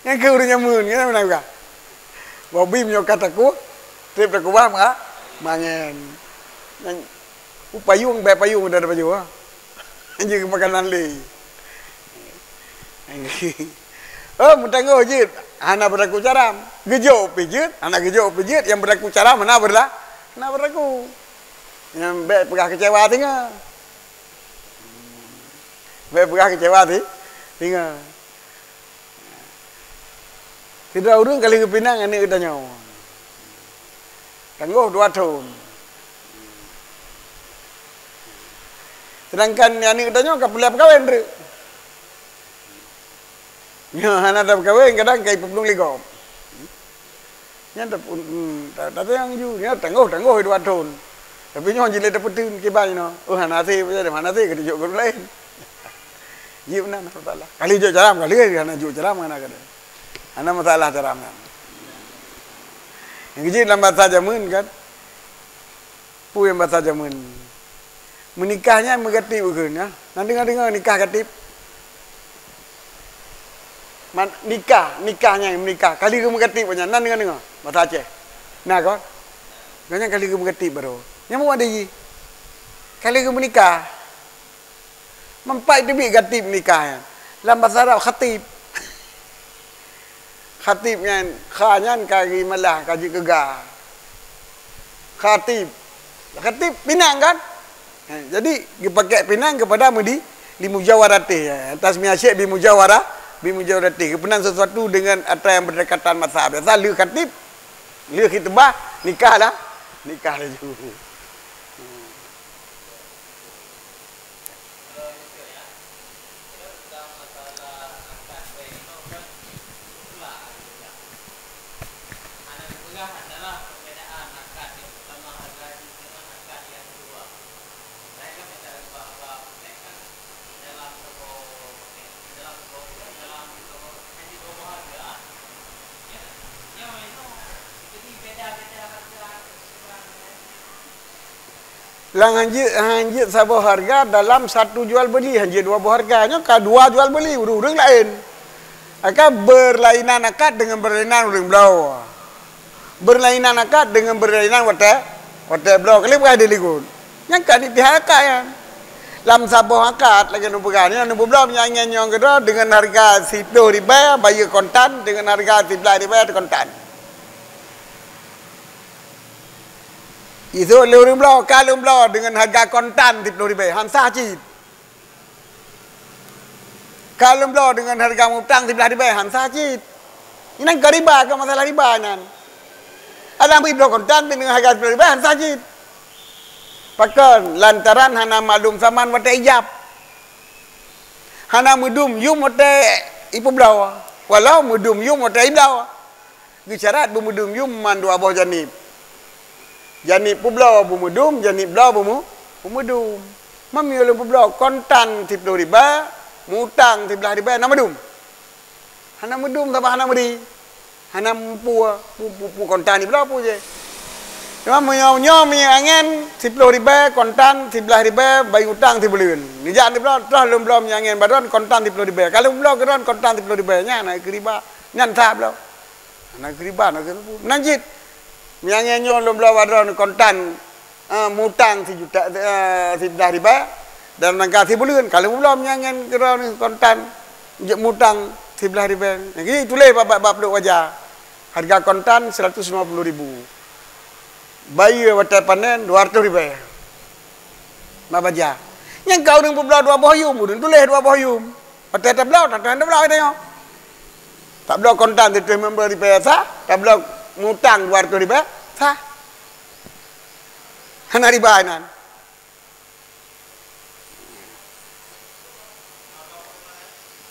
Nyan keuh ureuëng jameun, ya, meunan ka. Boh bi meunyoe ka takue, treb takubah ma-, mangen. Nyan, u payueng, bèk payueng, udah ada payueng, ha. Jeuet makanan lé. Oh, meutanggong jeuet, hana beurlaku caram. Geujok pih jeuet, hana geujok pih jeuet, nyang beurlaku caram hana beurla-, hana beurlaku. Nyang bèk peugah keucewa singoh. Bèk peugah keucewa si-, singoh. Sidroe ureuëng ka lheueh geupinang aneuëk geutanyoe. Tanggoh dua thon. Seudangkan aneuk tanyoe ka peureulèe peukawen treuk. Nyoe hana tapeukawen, kadang ka ipeuplueng lé gob. Nyan ta-, ta-, tatanyong ju, nyoe tanggoh-tanggoh dua thon. Tapi nyoe jilé tapeuteun kiban nyoe. Oh, hana sé, hana sé, keuneuk jok keu ureueng laén. Jeuet meunan masalah. Kali jok caram, kali hana jok caram, hana kada. Hana masalah caram nyan. Nyang keujeuet lam basa jameun kan. Peue nyang basa jameun? Meunikah nyan meugatib kheun, ya. Na deungoe-deungoe nikah gatib? Man, nikah, nikah nyan meunikah. Ka lheueh meugatib nyan, na deungoe-deungoe? Basa Aceh. Na kon? Nyan ka lheueh meugatib baru. Nyan muat di jih. Ka lheueh meunikah. Mempai teubiet gatib nikah nyan. Lam basa Arab khatib. Khatib nyan, kha nyan ka geumalah, ka jeuet keu ga. Khatib. Khatib pinang kan? Ha, jadi geupakèk pinang keupada meudi, li mujawaratih, ya. Tasmiah syai' bi mujawara, bi mujawaratih. Geupeunan sesuatu dengan atra yang berdekatan masa. Biasa lheueh khatib, lheueh khitbah, nikah lah. Nikah laju. Lam hanjeuet, hanjeuet saboh harga dalam satu jual beli, hanjeuet dua boh harga. Nyoe ka dua jual beli, ureueng-ureueng laén. Akan berlainan akad dengan berlainan ureueng bloe. Berlainan akad dengan berlainan watèe, watèe bloe. Kali bukan ada likot. Nyang ka dipihak akad nyan. Lam saboh akad lagèe neupeugah nyoe, neubloe minyeuk angèn nyoe keudroe dengan harga siploh ribèe bayeue kontan, dengan harga siblaih ribèe kontan. Isok lé ureueng bloe, ka lôn bloe deungon hareuga kontan siploh ribèe, han sah cit. Ka lôn bloe deungon hareuga mutang siblaih ribèe, han sah cit. Inan ka riba, ka masalah riba inan. Adak bri bloe kontan deungon hareuga siploh ribèe, han sah cit. Pakon? Lantaran hana maklum saman watèe ijab. Hana meudum yum watèe ipeubloe. Walau meudum yum watèe ibloe. Geusyarat beumeudum yum mandua boh janib. Janib peubloe beumeudum, janib bloe beumeu-, beumeudum. Meunyoe lôn peubloe kontan siploh ribèe, mutang siblaih ribèe, na meudum? Hana meudum, sabab hana meuri. Hana meupue, pu-, pu-, pu kontan siploh pu jih. Cuma meunyoe, nyoe minyeuk angèn siploh ribèe, kontan siblaih ribèe, bayeue utang sibuleuen. Neujak neubloe, troh lôn bloe minyeuk angèn bak droen kontan siploh ribèe. Ka lôn bloe keu droen kontan siploh ribèe, nyan na keu riba. Nyan sah bloe. Hana keu riba, hana keu peue. Meunan cit. Minyeuk angèn nyoe lôn bloe bak droeneuh kontan, eh, mutang sijuta, eh, siblaih ribèe, dan mangka sibuleuen ka lheueh bloe minyeuk angèn keu droeneuh kontan jeuet mutang siblaih ribèe. Nyang keuh tuléh bak, bak, bak plôk baja. Hareuga kontan seratus lima puluh ribu. Bayeue watèe panen dua ratus ribèe. Bak baja. Nyang ka ureueng peubloe dua boh yum, ureueng tuléh dua boh yum. Watèe tabloe, tabloe, tabloe geutanyoe. Tabloe kontan sireutôh limong ploh ribèe sah, tabloe mutang dua ratus ribèe sah. Hana riba inan.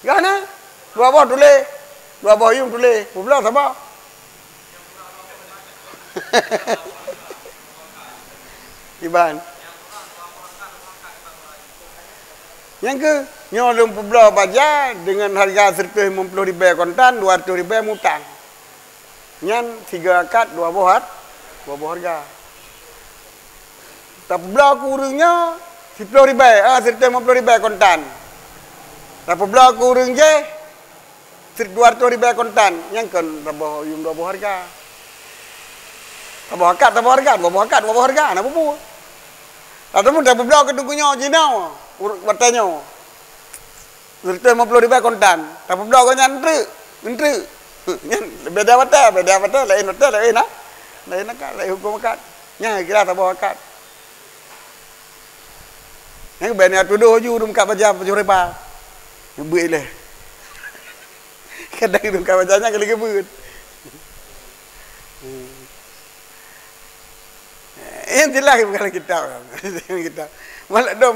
Gah na, dua boh tuléh, dua boh yum tuléh, peubloe saboh. Iban. Nyang keuh, nyoe lôn peubloe baja deungon hareuga seratus limong ploh ribèe kontan, dua ratus ribèe mutang. Nyan sigoe akad dua boh har-, dua boh hareuga. Tapeubloe keu ureueng nyoe siploh ribèe, ah, seratus limong ploh ribèe kontan. Tapeubloe keu ureueng jéh, Dua ratus ribèe kontan, nyang kon saboh yum dua boh hareuga. Saboh akad, saboh hareuga, dua boh akad, dua boh hareuga, hana peue-peue. Laju tapeubloe keu teungku nyoe jinoe, ur-, watèe nyoe. Seratus limong ploh ribèe kontan, tapeubloe keu nyan eunteuk, eunteuk. Nyan beda watèe, beda watèe, laén watèe, laén, ha? Laén akad, laén hukôm akad. Nyan kira saboh akad. Nyang bèk tudoh ju ureueng meukat baja pajoh riba. Beuet lé. Kadang ureueng meukat baja nyan ka lheueh geubeuet. Eh, jeulaih bukan kitab. Kitab. Malah dom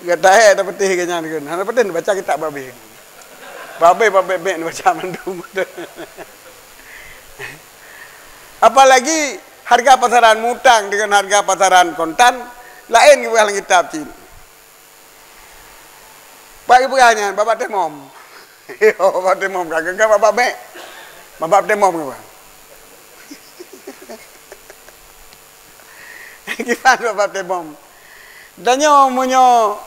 gata eh dah peuteh ke nyan kan. Hana peuteh baca kitab babe. Babe, babe mek baca mandum. Apalagi harga pasaran mutang dengan harga pasaran kontan laén bukan kitab cit. Pak ibu nyan babak temom. Babak temom ka, ka babak mek. Babak temom ke, Bang? Kiban babak temom. Tanyoe meunyoe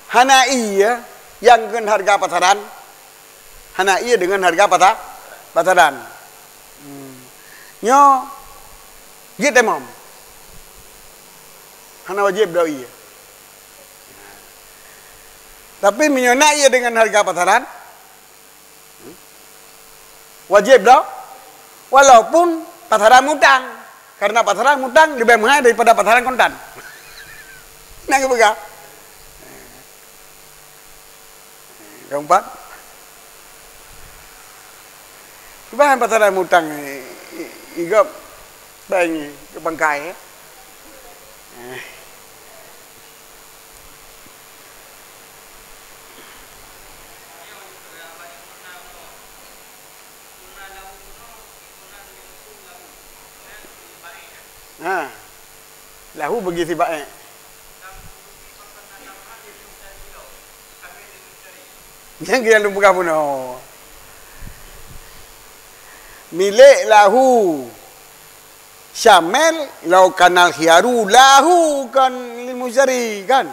hana ie, ya, nyang ngon harga pasaran, hana ie dengan harga pasa-, pasaran. Hmm. Nyoe jeuet temom. Hana wajéb doi ie. Tapi meunyoe na ie dengan harga pasaran, wajéb doi, walaupun pasaran mutang. Karena pasaran mutang leubeh mahal daripada pasaran kontan. Nyang geupeugah. Keempat, kiban pasaran mutang, i-, i-, igop bank keu bangkai, eh? Ha. Lahu bagi si baék. Nyang keu nyang lôn peugah bunoe. Milék lahu syamil lau kana al khiyaru lahu kon lil musytari, kan?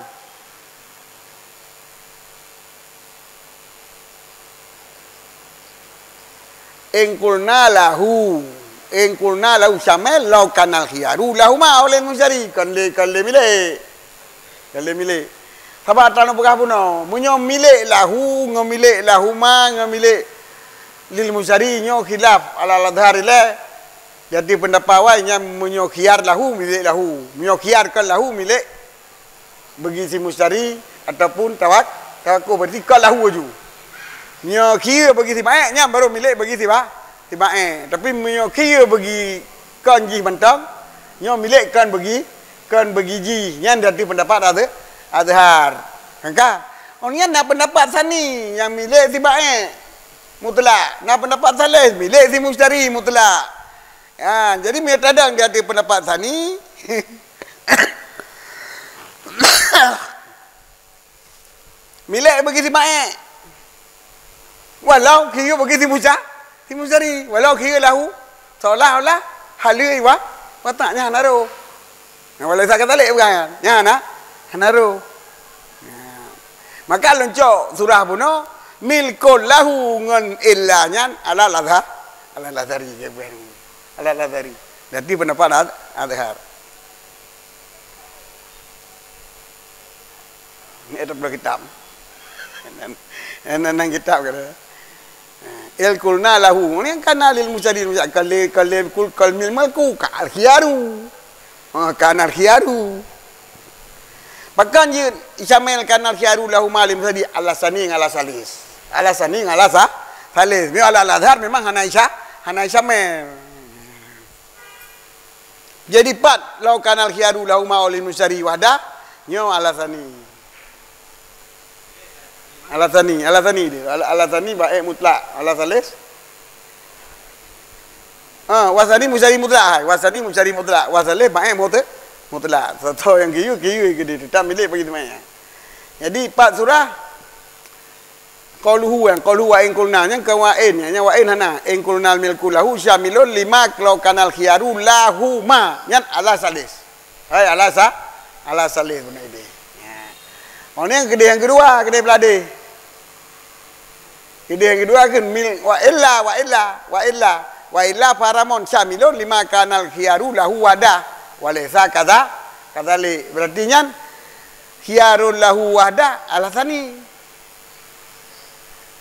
In qulna lahu, in qulna lahu syamil lau kana al khiyaru lahuma aw lil musytari, kon lé, kon lé milék. Kon lé milék. Sabab atra lôn peugah bunoe, meunyoe milék lahu ngon milék lahuma ngon milék lil musytari nyoe khilaf ala al-azhar ilée. Jadi peundapat awai nyan meunyoe khiyar lahu milék lahu, meunyoe khiyar kon lahu milék bagi si musytari ataupun tawak-, tawakuf, berarti kon lahu laju. Meunyoe khiyar bagi si baék, nyan baru milék bagi si ba-, si baék. Tapi meunyoe khiyar bagi kon jih mantong, nyoe milék kon bagi, kon bagi jih. Nyan dari pendapat az-, azhar. Kan ka? Oh, nyan na pendapat sani nyang milék si baék mutlak. Na pendapat salis milék si musytari mutlak. Ha, jadi meunyoe tadong di ateueh pendapat sani, milék bagi si maék. Walau khiyeu bagi si musa-, si musari, walau khiyeu lahu, seolah-olah haleue wa-, watak nyan hana roh. Nah, walau sa ka talek bukan nyan, hana, hana roh. Nah, maka leuncok surah bunoe, milkul lahu ngon illa nyan ala lazhar, ala lazhari, ya, bukan. Ala lazhari. Jadi pendapat Az-, Azhar. Ni ada pula kitab. Nan, nan, nan kitab kata. Il kulna lahu. Ni kan lil musyari, kal, kal, kul, kal mil malku, kal khiyaru. Ha, kanal khiyaru. Pakon jeuet isyamil kanal khiyaru lahu ma lil musyari ala sani ala salis. Ala sani ala sa-, salis. Mi ala azhar memang hana isya-, hana isyamil. Jadi pat lau kanal khiyaru lahuma oleh musyari wahda, nyoe alasani. Alasani, alasani dia. Al-, alasani baik mutlak. Alasalis. Ha, wasani musyari mutlak hai. Wasani musyari mutlak. Wasalis baik mut-, mutlak. Soto yang kiyu, kiyu ke dia tetap milik bagi teman. Jadi pat surah Qauluhu, nyang qauluhu wa in qulna, nyang ka wa in, nyang wa in hana. In qulna milku lahu syamilun lima lau kanal khiyaru lahuma. Nyan ala salis. Hai ala sa-, ala salis guna ideh. Ya. Oh, ni yang kedeh yang kedua, kedeh beladeh. Kedeh yang kedua kan mil, wa illa, wa illa, wa illa. Wa illa faramun syamilun lima kanal khiyaru lahu wahda. Wa laisa kadza, kadzalik. Berarti nyan khiyarun lahu wahda alasani.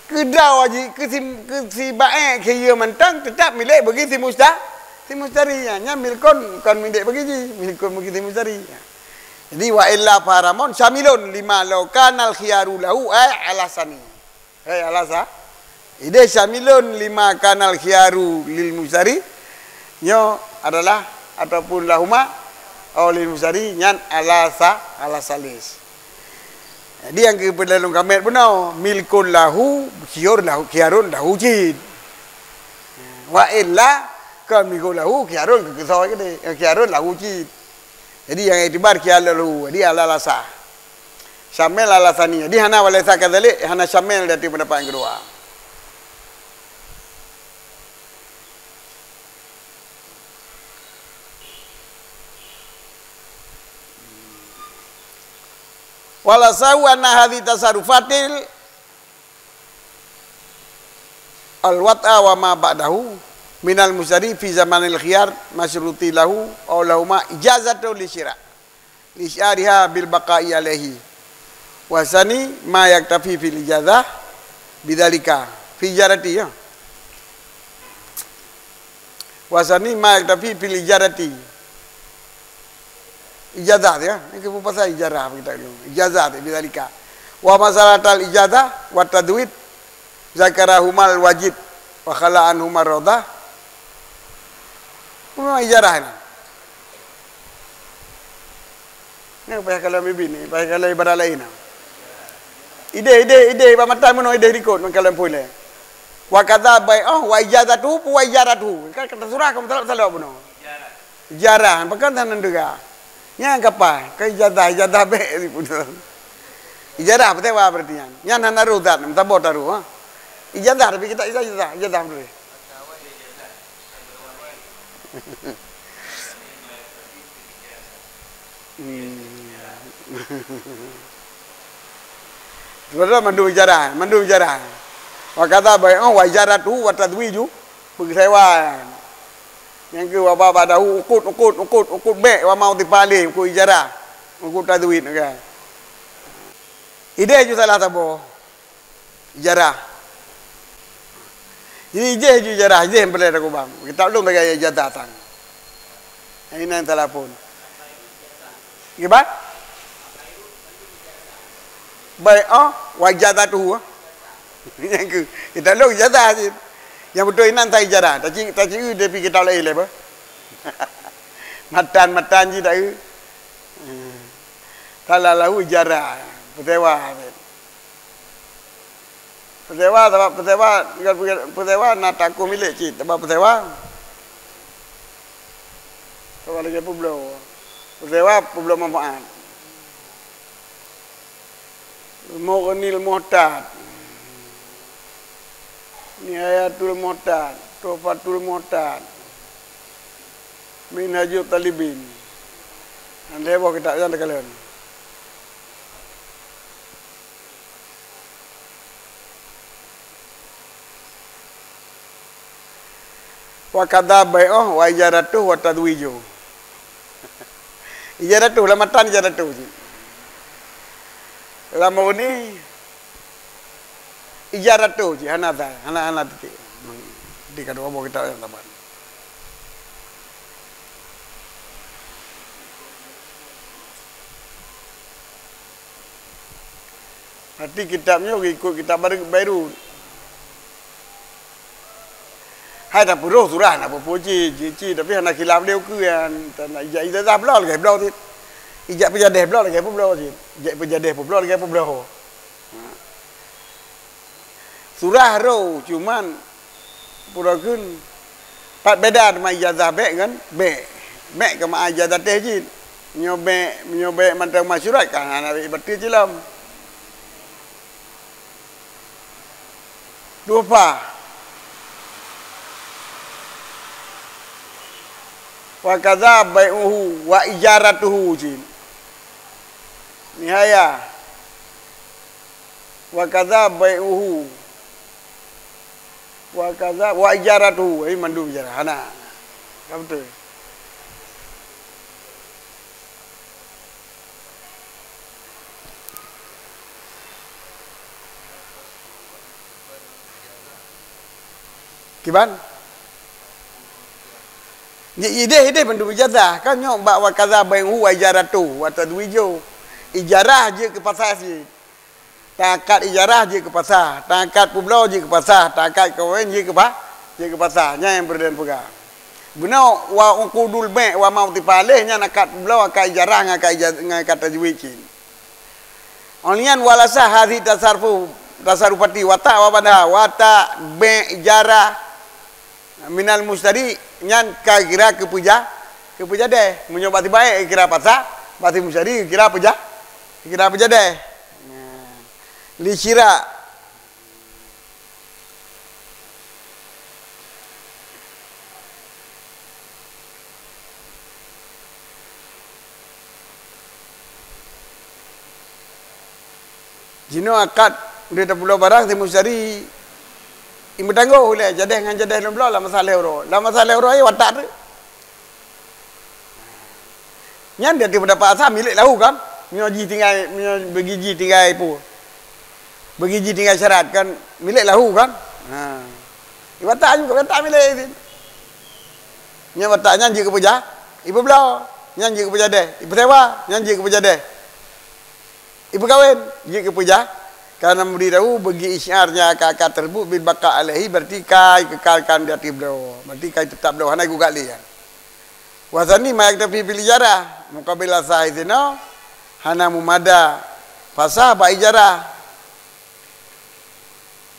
Keudroe jih keu si, keu si baék khiyeue mantong teutap milék bagi si musta-, si mustari. Nyan, nyan milkon kon milék bagi jih, milkon bagi si mustari. Jadi wa illa faramun syamilun lima lau kanal khiyaru lahu ai alasani. Hai alasa. Ideh syamilun lima kanal khiyaru lil mustari. Nyoe adalah ataupun lahuma, au lil musyari, nyan ala sa-, ala salis. Jadi nyang keu peudalom kamet bunoe, milkun lahu, khiyar lahu, khiyarun lahu cit. Wa illa, kon milkun lahu, khiyarun keu keusoe keudeh, khiyarun lahu cit. Jadi nyang iktibar khiyar lahu, jadi ala lasa. Syamil ala sani. Jadi hana walaisa kadzalik, hana syamil di ateueh pendapat nyang keudua. Wal asahu anna hadhi tasarufatil al wat'a wa ma ba'dahu minal musyari fi zamanil khiyar masyruti lahu aw lahuma ijazatu li syira'. Li isyariha bil baqa'i alaihi. Wa sani ma yaktafi fil ijazah bidzalika. Fi ijarati, ya. Wa sani ma yaktafi fil ijarati. Ijazah, ya. Ini kita pasal ijarah kita dulu. Ijazah bidzalika. Wa masalatal ijazah wa tadwid zakarahumal wajid wa khala anhumal radah. Memang ijarah ni. Nyan payah kalon bibi ni, payah kalon ibarat laén. Ideh, ideh, ideh bak matan bunoe, ideh likot ngon kalon phôn lé. Wa kadza bai'uhu wa ijazatuhu wa ijaratuhu. Kan kata surah ka meutalok-talok bunoe. Ijarah, bukan hana deuga. Nyan kapai, ka ijazah, ijazah bèk sipun. Ijarah peusewa berarti nyan. Nyan hana roh zat, meusaboh taroh, ha. Ijazah tapi kita ijazah, ijazah beutôi. Hmm. Sebenarnya mandum ijarah, mandum ijarah. Wa kadza bai'uhu wa ijaratuhu wa tazwiju, peusewa. Nyang keu wa ba ba'dahu uqud, uqud, uqud, uqud bèk wa ma udhifa alaih, uqud ijarah, uqud tazwij, kan. Ideh ju salah saboh. Ijarah. Jadi, ijeh ju ijarah, ijeh peureulèe takubang. Kitab lôn bagi ijazah tan. Ini nan telepon. Kiban? Bai'uhu wa ijazatuhu. Nyang keu, kitab lôn ijazah cit. Nyang beutôi inan ta ijarah. Taci, taci eu tapi kitab laén lé bah. Matan-matan cit ta eu. Salah lahu ijarah. Peusewa. Peusewa, sabab peusewa, peusewa na takue milék cit, sabab peusewa. Sabab lagèe peubloe. Peusewa peubloe manfaat. Mughnil Muhtad. Nihayatul Muhtad, Tuhfatul Muhtad. Minhajut Talibin. Nyan lhèe boh kitab nyan takalon. Wa kadza bai'uhu wa ijaratuhu wa tazwijuhu. Ijaratuhu, lam matan ijaratuhu cit. Lam Mughni ijaratuhu cit, hana za, hana, hana titik. Di kadua boh kitab nyang saban. Berarti kitab nyoe ikot kitab Bairun. Hai tapeurôh surah na peue-peue cit, cit, cit, tapi hana khilaf lé ukeue nyan. Tan ijak ijazah bloe lagèe bloe cit. Ijak peujadeh bloe lagèe peubloe cit. Ijak peujadeh peubloe lagèe peubloe. Ha. Surah rô, cuman Pura kheun, pat beda teuma ijazah bèk ngon bèk. Bèk ka meu'ah ijazah teuh jih. Meunyoe bèk, meunyoe bèk mantong masyurat ka hana bèk bateue cilom. Tuhfah. Wa kadza bai'uhu wa ijaratuhu cit. Nihayah. Wa kadza bai'uhu. Wa kadza wa ijaratuhu. Ai mandum ijarah. Hana. Ka beutôi. Kiban? Ideh-ideh mandum ijazah. Kan nyoe bak wa kadza bai'uhu wa ijaratuhu wa tazwijuhu. Ijarah jeuet keu pasai cit. Tangkat ijarah jeuet keu pasai, tangkat peubloe jeuet keu pasai, tangkat kawén jeuet keu pa-, jeuet keu pasai. Nyan nyang Peureudèn peugah. Bunoe wa uqudul bai' wa ma utifa alaih nyan akad bloe, akad ijarah ngon akad ija-, ngon akad tajwid cit. Óh lheueh nyan wa la sah hadhi tasarrufu, tasarrufati watak wa ba'daha, watak, bai', ijarah, minal mushtari nyan ka kira keu peuja-, keu peujadeh. Meunyoe bak si bai' kira pasah, bak si mushtari kira peuja-, kira peujadeh. Nah, li syira. Jinoe akad, udeh tapubloe barang, si mushtari, imeutanggong ulèe jadeh ngon jadeh lôn bloe lam masa lhèe uroe. Lam masa lhèe uroe, eh, watak teuk. Nyan di ateueh peundapat asai milék lahu kan? Meunyoe jih tinggai, meunyoe bagi jih tinggai peue? Bagi jih tinggai syarat kan milék lahu kan? Ha. Ibarat nyoe, ibarat milék. Nyan watak nyan jeuet keu peuja-, ipeubloe. Nyan jeuet keu peujadeh. Ipeusewa, nyan jeuet keu peujadeh. Ipeukawen, jeuet keu peujah. Karena mubri lahu bagi isyiar nyan ka, ka teusebut bil baqa alaihi, berarti ka ikekalkan di ateueh bloe. Berarti ka itetap bloe, hana igugat lé nyan. Wa tsani ma yaktafi fil ijarah, muqabil asah sinoe, hana mumada pasah bak ijarah.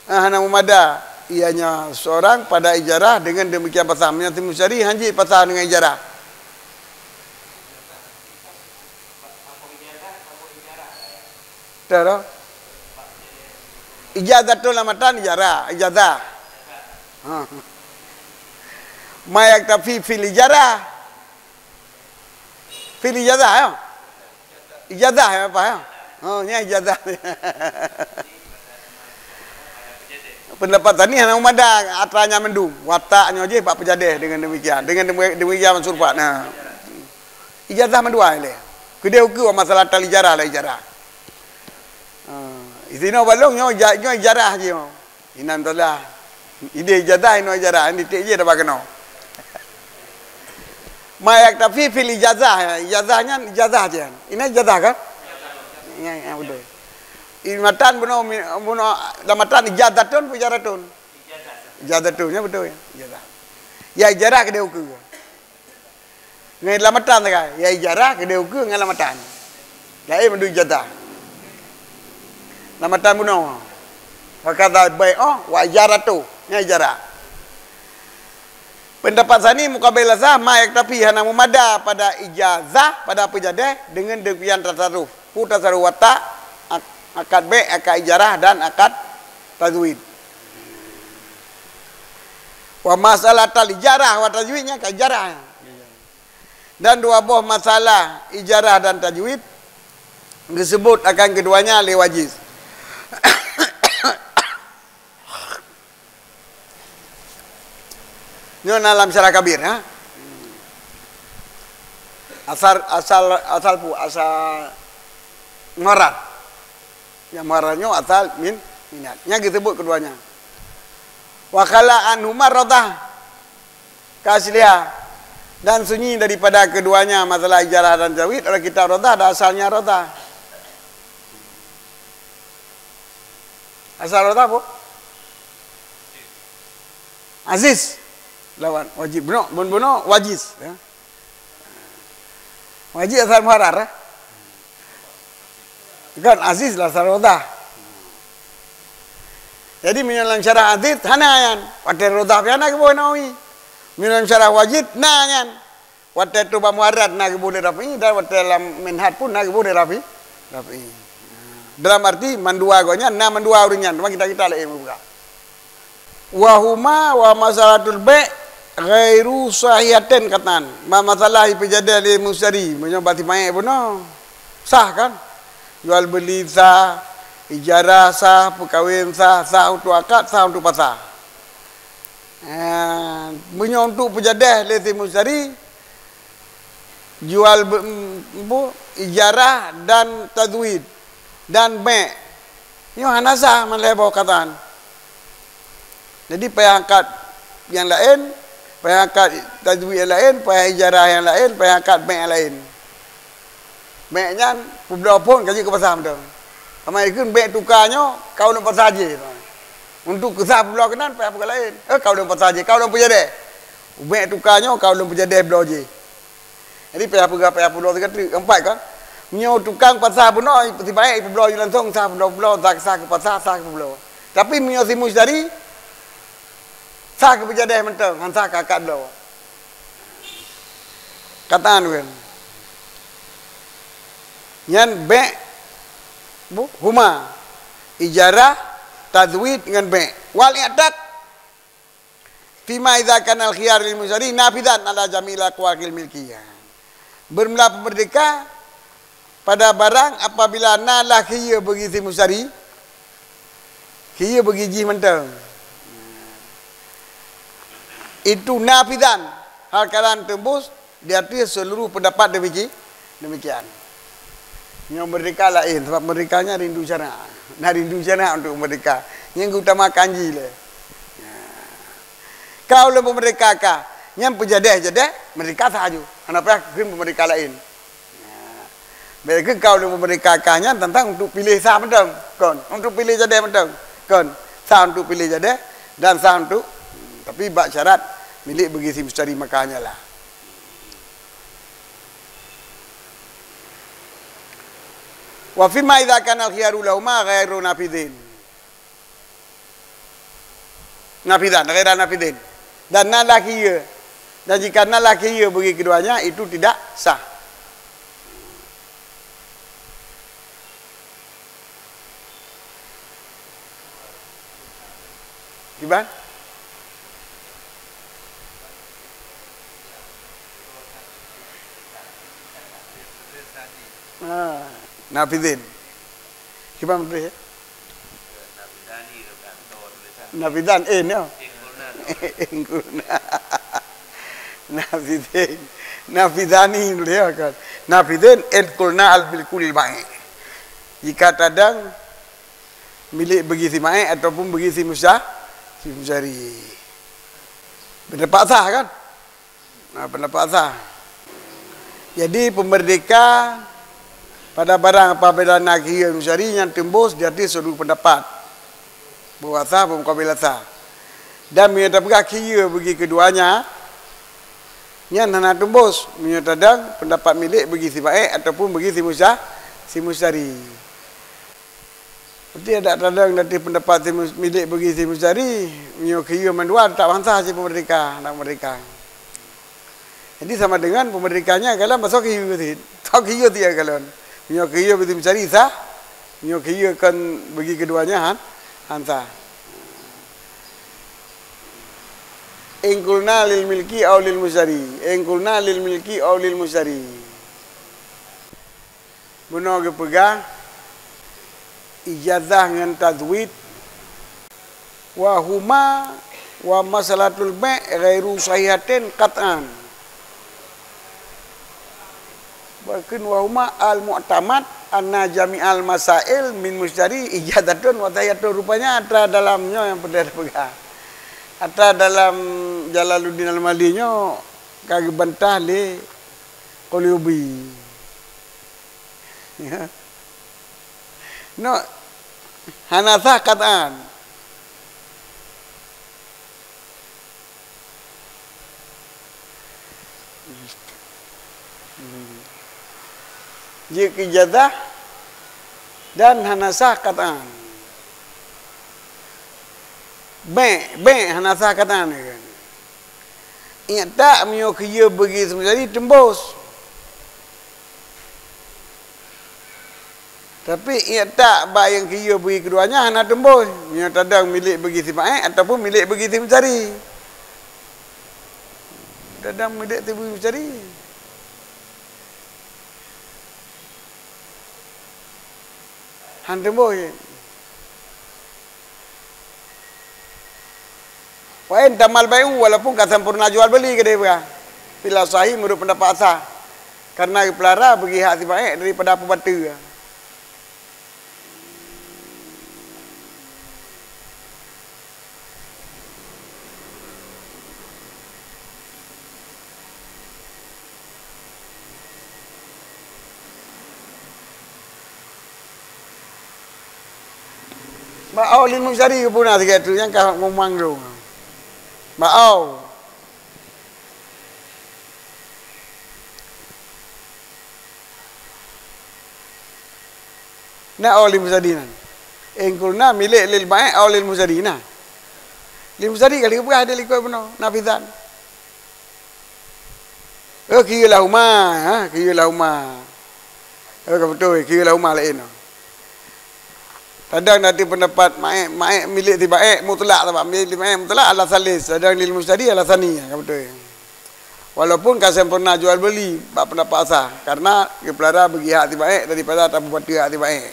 Ah, hana mumada, ianya seorang pada ijarah dengan demikian pasah. Meunyoe si mushtari han jeuet pasah dengan ijarah. Betul, toh? Ijazatun lam matan ijarah, ijazah. Ha. Ma yaktafi fil ijarah. Fil ijazah, ya? Ijazah, ya, apa, ya? Oh, nya ijazah. Pendapat Tsani hana mumada atra nyan mandum. Watak nyoe jih bak peujadeh dengan demikian. Dengan demi-, demikian surpat. Nah. Ijazah mandua lé. Keudeh ukeue masalah tal ijarah lah ijarah. Ha, isinoe balong nyoe ija-, nyoe ijarah jih nyoe. Inan tolah. Ideh ijazah, inoe ijarah, nyan tiek jih dah bak keunoe. Ma yaktafi fil ijazah, ijazah nyan ijazah jih. Inoe ijazah kan? Ya, ya, betul. Di matan bunoe, bunoe, lam matan ijazatun, ijaratun. Ijazatun, ya betul ya. Ijazah. Ya ijarah keudeh ukeue. Ngon lam matan sagai, ya ijarah keudeh ukeue ngon lam matan. Laén mandum ijazah. Lam matan bunoe. Wa kadza bai'u wa ijaratu. Nyan ijarah. Pendapat Tsani muqabil asah ma yaktafi hana mumada pada ijazah, pada peujadeh dengan demikian tasarruf. Peue tasarruf watak, ak-, akad bai', akad ijarah dan akad tazwid. Wa masalah tal ijarah wa tazwid nyan ka ijarah. Dan dua boh masalah ijarah dan tajwid geusebut akan keduanya lé Wajiz. Nyoe na lam Syarah Kabir, ha? Asal, asal, asal pu-, asal muharrar. Nyang muharrar nyoe asal min, minat. Nyan geusebut keduanya. Wa khala anhuma radhah ka asliha. Dan sunyi daripada keduanya masalah ijarah dan tajwid oleh kitab Radhah dan asalnya Radhah. Asal Radhah apa? Aziz lawan Wajiz. Bunoe, bunoe, bunoe Wajiz, ya. Wajiz asal muharrar, eh? Kan Aziz lah asal Radhah. Jadi meunyoe lam syarah Aziz hana nyan, watèe Radhah pih hana geuboh Nawawi. Meunyoe lam syarah Wajiz na nyan. Watèe tu bak muharrar na geuboh lé Rafi'i dan watèe lam Minhaj pun na geuboh lé Rafi-, Rafi'i. Dalam arti mandua gobnyan na mandua ureueng nyan, teuma kitab-kitab laén meubuka. Wa huma wa masalatul bai' ghairu sahihatain qat'an. Ma-, masalah ipeujadeh lé mushtari, meunyoe bak si bai' bunoe, sah kan? Jual beuli sah, ijarah sah, peukawen sah, sah untuk akad, sah untuk pasah. Eh, meunyoe untuk peujadeh lé si mushtari, jual be-, em, bu, ijarah dan tazwid dan bai'. Nyoe hana sah meulhèe boh qat'an. Jadi payah akad nyang laén, payah akad tazwid nyang laén, payah ijarah nyang laén, payah akad bai' nyang laén. Bai' nyan peubloe phôn ka jeuet keu pasah mantong. Sama ikheun bai' tuka nyoe, ka ulôn pasah jih. Untuk keusah peubloe keunan payah peugah laén. Eh, ka ulôn pasah jih, ka ulôn peujadeh. Ubek tuka nyoe ka ulôn peujadeh bloe jih. Jadi payah peugah, payah peubloe sigoe teuk. Keumpat kan, meunyoe tukang pasah bunoe, si Maék peubloe jih langsong, sah peubloe, peubloe, sah, sah keu pasah, sah keu peubloe. Tapi meunyoe si Mustari, sah keu peujadeh mantong, han sah keu akad bloe. Kataan kan. Nyan bai' bu-, huma. Ijarah, tazwid ngon bai'. Wal i'taq fima idza kana al-khiyar lil mustari nafidzan ala jami'il aqwalil milkiyah. Bermula peumerdeka pada barang apabila na lah khiyeue bagi si mustari, khiyeue bagi jih mantong. Itu nafidzan, hal kalan teumbus di ateueh seuluruh peundapat demikian, demikian. Nyoe meurdeka laén, sabab meurdeka nyan rindu cara. Na rindu cara untuk meurdeka. Nyang utamakan jih lé. Ka ulôn peumeurdeka kah, nyan peujadeh-jadeh, meurdeka sah aju. Hana payah kheun peumeurdeka laén. Bèk kheun ka ulôn peumeurdeka kah nyan teuntang untuk piléh sah mantong, kon. Untuk piléh jadeh mantong, kon. Sah untuk piléh jadeh dan sah untuk, tapi bak syarat milék bagi si mustari maka hanyalah. Wa fima idza kana al-khiyaru lahuma ghairu nafidhin. Nafidhan, ghaira nafidhin. Dan na lah khiyeue. Dan jika na lah khiyeue bagi keduanya, itu tidak sah. Kiban? Ha, nafidhin. Kiban beutôi, ya? Nafidhan, eh, no. Ingkulna. Nafidhin. Nafidhani, ya kan? Nafidhin, ingkulna al-milku lil bai'. Jika tadong milék bagi si Maék ataupun bagi si Musa, si Musari. Beuneupak sah, kan? Nah, peundapat sah. Jadi, peumeurdeka pada barang apabila na khiyeue mustari nyan teumbus di ateueh seuluruh peundapat. Bahwa sah, peumukabila sah. Dan meunyoe tapeugah khiyeue bagi keduanya, nyan hana teumbus meunyoe tadong peundapat milék bagi si Maék ataupun bagi si Musa, si Mustari. Berarti adak tadong nanti peundapat si mus-, milék bagi si Mustari, meunyoe khiyeue mandua, tak bansa si peumeurdeka, adak meurdeka. Jadi sama dengan peumeurdeka nyan kalon basoe khiyeue cit. Soe khiyeue cit kalon. Meunyoe khiyeue bagi si Mustari sah, meunyoe khiyeue kon bagi keduanya han, han sah. Ingkulna lil milki au lil mustari. Ingkulna lil milki au lil mustari. Bunoe geupeugah, ijazah ngon tazwid, wa huma wa masalatul bai' ghairu sahihatain qat'an. Bahkan wa huma al-mu'tamad anna jami'al masail min mustari ijazatun wa sahihatun. Rupanya atra dalam nyoe nyang peudeh peugah. Atra dalam Jalaluddin Al-Mali nyoe ka geubantah lé Qulubi. Ya. No, hana sah kataan. Jeuet keu ijazah dan hana sah kataan. Bèk, bèk hana sah kataan. Ingat tak, meunyoe khiyeue bagi si Mustari teumbus. Tapi ingat tak, bak nyang khiyeue bagi keduanya hana teumbus. Meunyoe tadong milék bagi si Maék ataupun milék bagi si Mustari. Tadong milék si Mustari. Han teumbus. Wa in tammal bai'u, walaupun ka sempurna jual beli keudeh bah. Fil asahi, meunurot peundapat sah. Karena geupeulara bagi hak si Maék daripada peubateue. Bak au lil mustari geupuna sigoe teuk nyang ka ngumang dong. Bak au. Na, oh, lil mustadi nan. In qulna milék lil ba'ik, oh, lil mustadi na. Lil mustadi ka lheueh peugah di likot bunoe, nafizan. Oh, khiyyar lahuma, ha, khiyyar lahuma. Oh, ka beutôi, khiyyar lahuma laén. Kadang na di peundapat ma'ik, ma'ik milék si ba'ik mutlak, sabab milék si ba'ik mutlak ala salis, kadang lil mustadi ala sani, ka beutôi. Walaupun ka sempurna jual beli bak peundapat asa, karena geupeulara bagi hak si ba'ik daripada tapeubateue hak si ba'ik.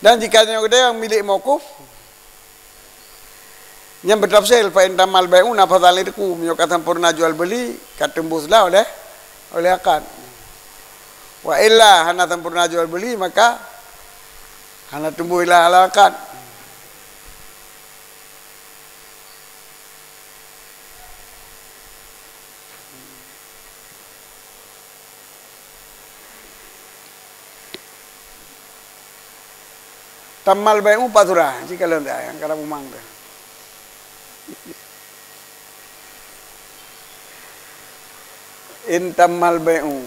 Dan jika nyoe keudeh nyang milék mauquf, nyang beutafsil, fa in tammal bai'u nafazal irqu, meunyoe ka sempurna jual beli, ka teumbus lah oleh, oleh akad. Wa illa, hana sempurna jual beli, maka hana teumbus lah oleh akad. Tammal bai'u pat surah, jih kalon dah nyang ka na bumang tu. In tammal bai'u.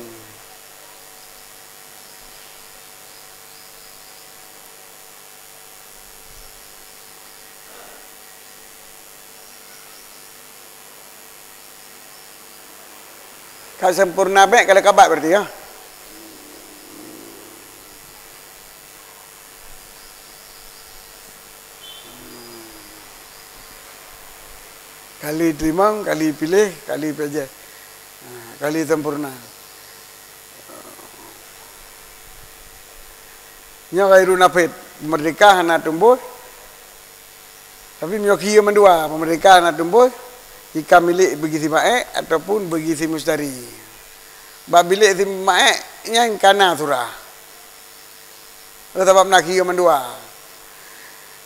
Ka sempurna bék ka lheueh kabat berarti, ya? Kali teurimong, kali piléh, kali peujadah. Ha, kali sempurna. Nyoe ghairu nafid, merdeka hana tumboh. Tapi meunyoe khiyeue mandua, merdeka hana tumboh, jika milék bagi si ma'ék ataupun bagi si mustari. Bak milék si ma'ék nyan ka na surah. Sabab na khiyeue mandua.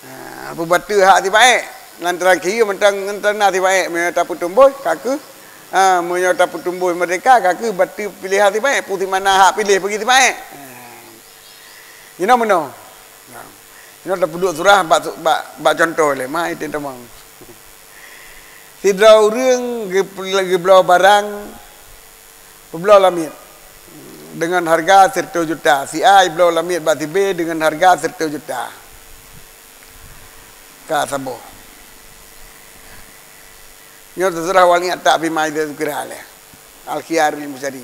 Ha, peubateue hak si ma'ék. Lantaran khiyeue mantong, mantong na si ma'ék, meunyoe tapeutumboh, ka kheueh. Ha, meunyoe tapeutumboh merdeka, ka kheueh bateue piléh hak si ma'ék, peue si mana hak piléh bagi si ma'ék. Ha. Jinoe meunoe. Jinoe tapeuduek surah bak, bak, bak contoh lé, ma item tamong. Sidroe ureuëng geupel-, geubloe barang, peubloe lamiet deungon hareuga sireutôh juta. Si A jibloe lamiet bak si B deungon hareuga sireutôh juta. Ka saboh. Nyoe teuseurah wal i'ta' fi ma idza dzukira alaih. Al-khiyar lil mustari.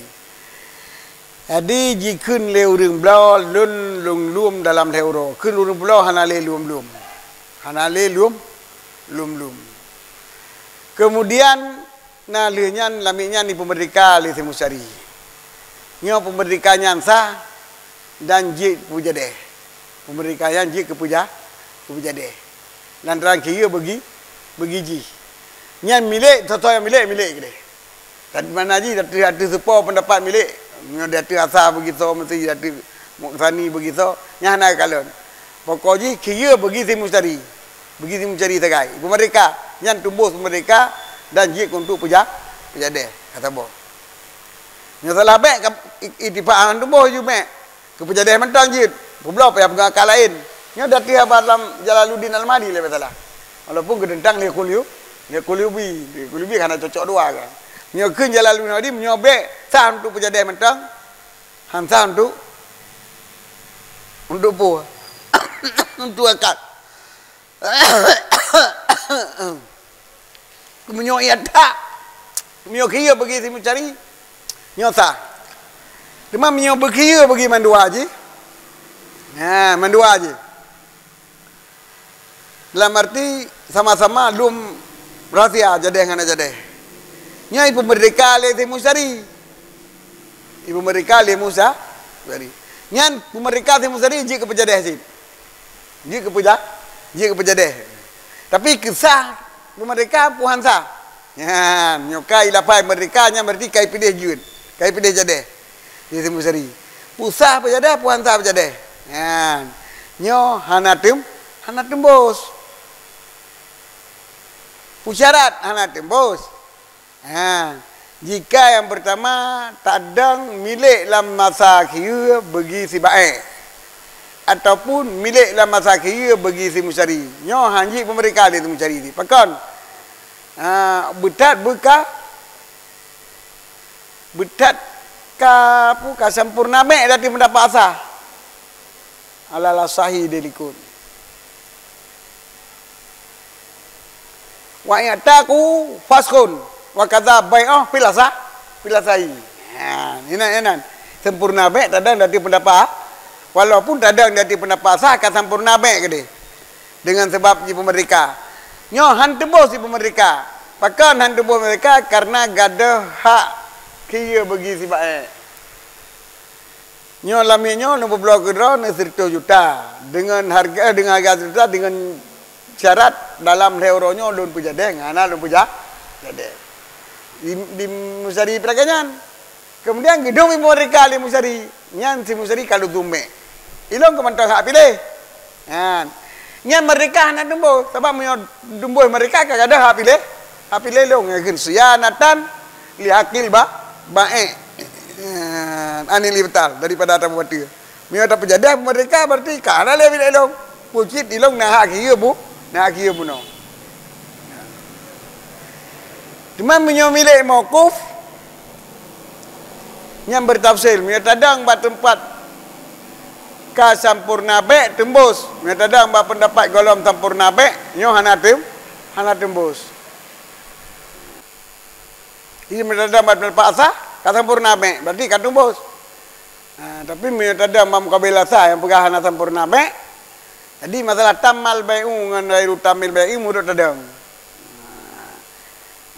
Jadi, jikheun lé ureuëng bloe, lôn lôn lom dalam lhée uroe. Kheun ureuëng bloe hana lé lom-lom. Hana lé lom, lom-lom. Kemudian, na lheueh nyan, lamiet nyan jipeumeurdeka lé si mustari. Nyoe peumeurdeka nyan sah dan jeuet peujadéh. Peumeurdeka nyan jeuet keu peuja-, keu peujadéh. Lantaran khiyeue bagi, bagi jih. Nyan milék, soe-soe nyang milék, milék keudeh. Tapi mana jih ateueh, ateueh soe po peundapat milék. Meunyoe di ateueh asa bagi soe, meusti di ateueh muqsani bagi soe, nyan hana kalon. Pokok jih khiyeue bagi si mustari. Bagi si mustari sagai. Peumeurdeka, nyan tumboh peumeurdeka dan jeuet keu untuk peuja-, peujadéh. Ka saboh. Nyoe salah bék ka i-, itifak hana tumboh ju bék. Keu peujadéh mantong jeuet, peubloe payah peugah ka laén. Nyoe di ateueh haba lam Jalaluddin Al-Mahdi lé masalah. Walaupun geuteuntang lé Qulyu-, lé Qulubi, lé Qulubi hana cocok dua kan. Nyoe kheun Jalaluddin Al-Mahdi, nyoe bék sah untuk peujadéh mantong, han sah untuk, untuk peue? Untuk akad. Meunyoe iya that, meunyoe khiyeue bagi si mustari, nyoe sah. Teuma meunyoe beukhiyeue bagi mandua jih, ha, mandua jih. Dalam arti sama-sama lom rahsia jadéh ngon hana jadéh. Nyan jipeumeurdeka lé si mustari. Jipeumeurdeka lé musa-, mustari. Nyan peumeurdeka si mustari jeuet keu peujadéh cit. Jeuet keu peuja-, jeuet keu peujadéh. Tapi keu sah peumeurdeka peue han sah. Nyan, nyoe ka ilafai meurdeka nyan berarti ka ipiléh jeuet, ka ipiléh jadéh. Di si mustari. Peue sah peujadéh, peue han sah peujadéh. Nyan. Nyoe hana teum-, hana teumbos. Peue syarat hana teumbos. Ha, jika nyang peurtama tadong milék lam masa khiyeue bagi si baék, ataupun milék lam masa khiyeue bagi si mustari, nyoe han jeuet peumeurdeka lé si mustari jih. Pakon? Ha, beuthat beuka, beuthat Ka pu ka sampurna bèk dari peundapat asah. Alal asahi dilikun. Wa i'taqu faskhun wa kadza bai'uh fil asah, fil asahi. Ha, inan, inan. Sampurna bèk tadong dari peundapat, walaupun tadong dari peundapat asah ka sampurna bèk keudeh. Dengan sebab jipeumeurdeka. Nyoe han teuboh jipeumeurdeka. Pakon han teuboh meurdeka? Karena gadôh hak keu bagi sibaék. Nyoe lamiet nyoe neupeubloe keu droeneuh sireutôh juta. Dengan harga, dengan harga sireutôh juta, dengan syarat dalam lhèe uroe nyoe lôn peujadèh, ngon hana lôn peuja-, jadèh. Di, di Musari peurangkat nyan. Kemudian geudong meumeurdeka lé Musari. Nyan si Musari ka lheueh tumbèk. Ilôn keu mantong hak piléh. Nyan. Nyan meurdeka hana teuboh. Sabab meunyoe teuboh meurdeka ka gadôh hak piléh. Hak piléh lôn ngon kheun sianatan li akil ba-, baék. Nyan. Anil ibtal daripada atra buet. Meunyoe tapeujadèh meurdeka, berarti ka hana lé milék lôn. Peue cit ilôn na hak keu bu-, na hak keu bunoe. Teuma meunyoe milék mauquf, nyan beutafsil. Meunyoe tadong bak teumpat ka sampurna bèk, teumbôh. Meunyoe tadong bak peundapat gohlom sampurna bèk, nyoe hana teum-, hana teumbôh. Jadi meunyoe tadong bak peundapat asah, ka sampurna bèk, berarti ka teumbôh. Ha, tapi meunyoe tadong bak muqabil asah nyang peugah hana sampurna bèk, jadi masalah tammal bai'u ngon ghairu tammil bai'i meunurot tadong.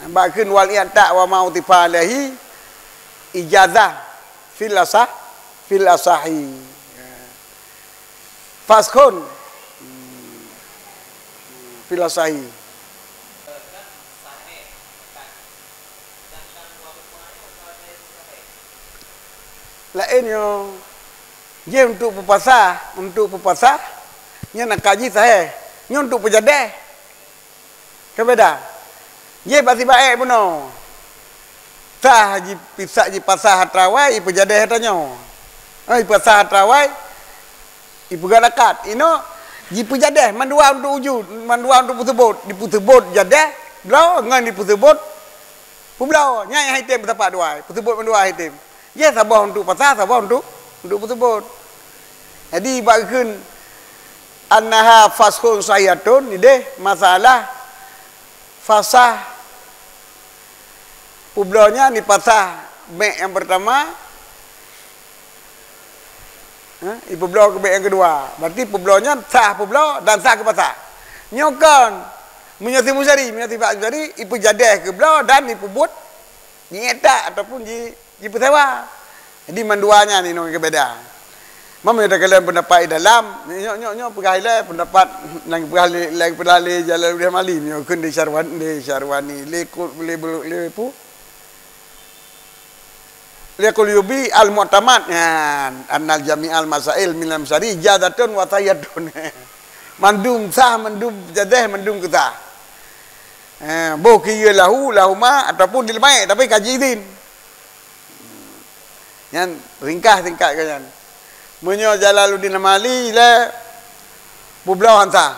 Ha, bak kheun wal i'taq wa ma utifa alaihi ijazah fil asah, fil asahi. Faskhun fil asahi. Laén nyoe, jih untuk peupasah, untuk peupasah, nyan akad jih sahih. Nyoe untuk peujadèh, ka beda. Jih bak sibaék bunoe. Sah jipisah, jipasah atra awai, ipeujadèh atra nyoe. Eh, ipasah atra awai, ipeugah akad. Inoe, jipeujadèh mandua untuk wujud, mandua untuk peuseubot. Dipeuseubot jadèh, bloe, ngon dipeuseubot peubloe, nyan nyang item peusapat dua, peuseubot mandua item. Jih saboh untuk pasah, saboh untuk, untuk peuseubot. Jadi, bak kheun annaha faskhun sahihatun, ideh masalah fasah peubloe nyan dipasah bèk nyang peurtama, Ha, ipeubloe keu bèk nyang keudua. Berarti peubloe nyan sah peubloe dan sah keupasah. Nyoe kon, meunyoe si Musari, meunyoe si Musari, ipeujadèh keu bloe dan ipeubuet, jiétak ataupun ji-, jipeusewa. Jadi, mandua nyan inoe keubeda. Meunyoe takalon peundapat di dalam, nyoe, nyoe, nyoe peugah ilèe peundapat nyang peugah lé, lé, peugah lé Jalaluddin Hamali, nyoe kheun di Syarwan-, di Syarwani, lé ku-, lé bulu-, lé pu-, Li Qulyubi al-mu'tamad, nyan, annal jami'al masail minal Musari jazatun wa sahiyatun. Mandum sah, mandum jadèh, mandum keusah. Eh, boh keu lahu, lahuma, ataupun di leumaik, tapi ka jiizin. Nyan ringkas singkat ka nyan. Meunyoe Jalaluddin Hamali lé peubloe han sah.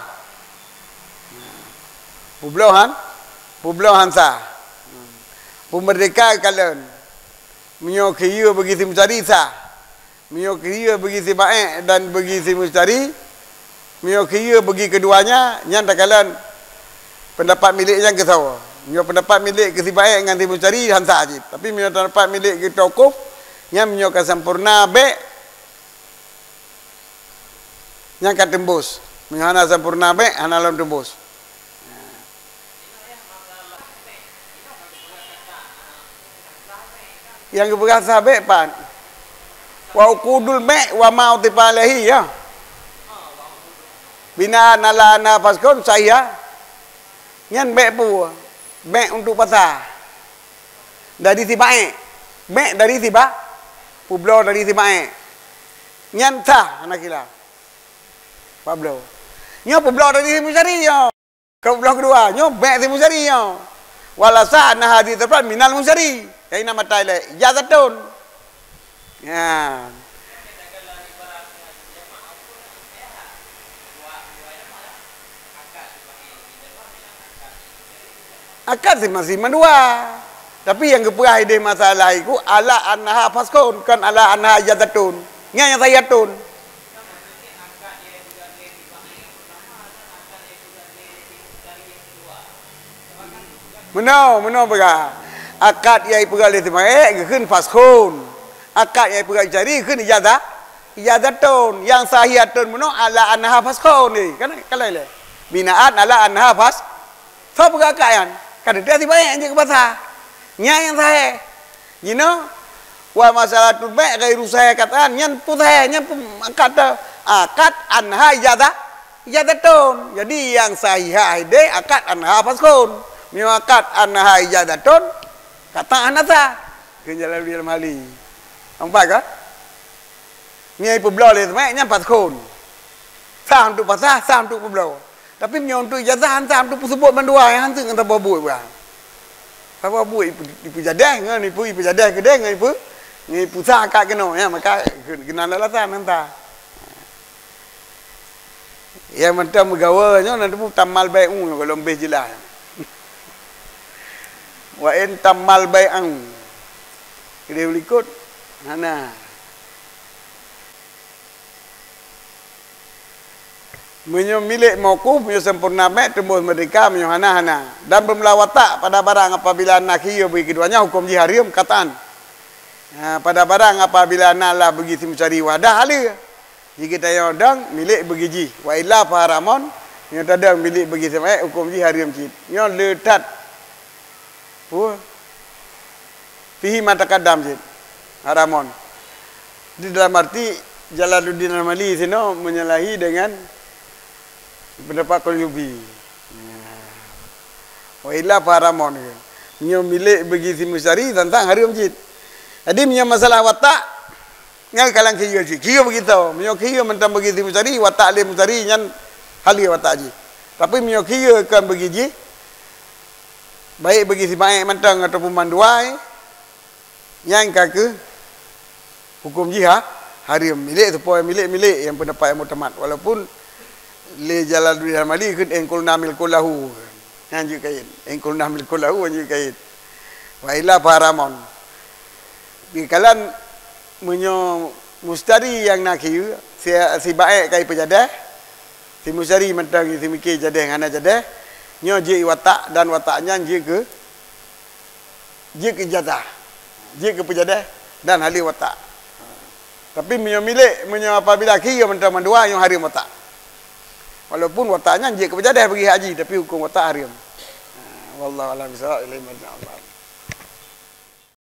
Peubloe han, peubloe han sah. Peumeurdeka kalon. Meunyoe keu bagi si Musari sah. Meunyoe keu bagi si Baék dan bagi si Musari, meunyoe keu bagi keudua nyan, nyan takalon peundapat milék nyan keu soe. Meunyoe peundapat milék keu si Baék ngon si Musari, han sah cit. Tapi meunyoe peundapat milék keu Tokuf, nyan meunyoe ka sampoereuna bèk, nyan ka teumbôh. Meunyoe hana sampoereuna bèk, hana lom teumbôh. Nyang geupeugah sah bèk pat? Wa uqudul bèk wa ma utifa alaihi, ya. Binaan ala anna faskhun sahih. Nyan bèk peue? Bèk untuk pasah. Dari si Baék. Bèk dari si Ba-, peubloe dari si Baék. Nyan sah, hana khilaf. Peubloe. Nyoe peubloe dari si Musari, nyoe. Ka peubloe keudua, nyoe bèk si Musari nyoe. Wala sah anna hadhihi tafran minal Musari. Nyang na mata ilèe, ijazatun. Nyan. Akad si Musari mandua. Tapi nyang geupeugah ideh masalah iku ala annaha faskhun, kon ala annaha ijazatun. Nyan nyang sahihatun. Meunoe, meunoe peugah. Akad nyang ipeugah lé si maék geukheun faskhun. Akad nyang ipeugah si musyari geukheun ijazah, ijazatun. Nyang sahihatun meunoe ala annaha faskhun. Eh, kan, kan laén lé. Binaan ala annaha fas-, Soe peugah akad nyan? Ka teuntèe si maék jeuet keu pasah. Nyan nyang sahih. Jinoe, wa masalatul bai' ghairu sahih katan, nyan peue sahih, nyan peue akad teuh. Akad annaha ijazah, ijazatun. Jadi, nyang sahihah ideh akad annaha faskhun. Meunyoe akad annaha ijazatun, katan hana sah. Keu Jalaluddin Al-Mahalli. Nampak ka? Meunyoe ipeubloe lé si maék nyan faskhun. Sah untuk pasah, sah untuk peubloe. Tapi meunyoe untuk ijazah, han sah untuk peuseubut mandua, nyan han sah ngon saboh buet bah. Saboh buet ipe-, ipeujadeh ngon ipe-, ipeujadeh keudeh ngon ipe-, ngon ipeusah akad keunoe, nyan maka keunan alasan han sah. Nyang mantong meugawa nyoe na teupeu tammal bai'u nyoe gohlom beh jeulaih. Wa in tammal bai'u. Keudeh likot, hana. Meunyoe milék mauquf, meunyoe sempurna mat, teumbôh meurdehka, meunyoe hana, hana. Dan beumeulah watak pada barang apabila na khiyar bagi keudua nyan, huköm jih hareuem katan. Ha, pada barang apabila na lah bagi si musyari wadah haleue. Jih geutanyoe dong milék bagi jih. Wa illa fa haramun, nyoe tadong milék bagi si maék, huköm jih hareuem cit. Nyoe le that. Peue? Fihi ma taqaddam cit. Haramun. Di dalam arti Jalaluddin Al-Mahalli sinoe menyalahi dengan pendapat Qurtubi. Ya. Wa illa fa haramun. Nyoe milék bagi si musyari tantang hareuem cit. Jadi meunyoe masalah watak, nyan kalang khiyar cit. Khiyar bagi soe. Meunyoe khiyar mantong bagi si musyari, watak lé musyari nyan haleue watak jih. Tapi meunyoe khiyar kon bagi jih, baik bagi si maék mantong ataupun mandua, nyan ka keuh huköm jih ha-, hareuem. Milék teupeue milék-milék nyang pendapat nyang muktamad. Walaupun lé Jalaluddin Al-Mahalli kheun in qulna milkun lahu. Nyan jeuet kait. In qulna milkun lahu nyan jeuet kait. Wa illa fa haramun. Di kalan meunyoe musyari nyang na khiyar, si, si baék ka ipeujadeh, si musyari mantong si miké jadeh ngon hana jadeh, nyoe jeuet watak dan watak nyan jeuet keu, jeuet keu ijazah, jeuet keu peujadeh dan haleue watak. Tapi meunyoe milék, meunyoe apabila khiyar mantong mandua nyoe hareuem watak. Walaupun watak nyan jeuet keu peujadeh bagi hak jih, tapi huköm watak hareuem. Ha, wallahu a'lam bissawab, ilaihi marji'un.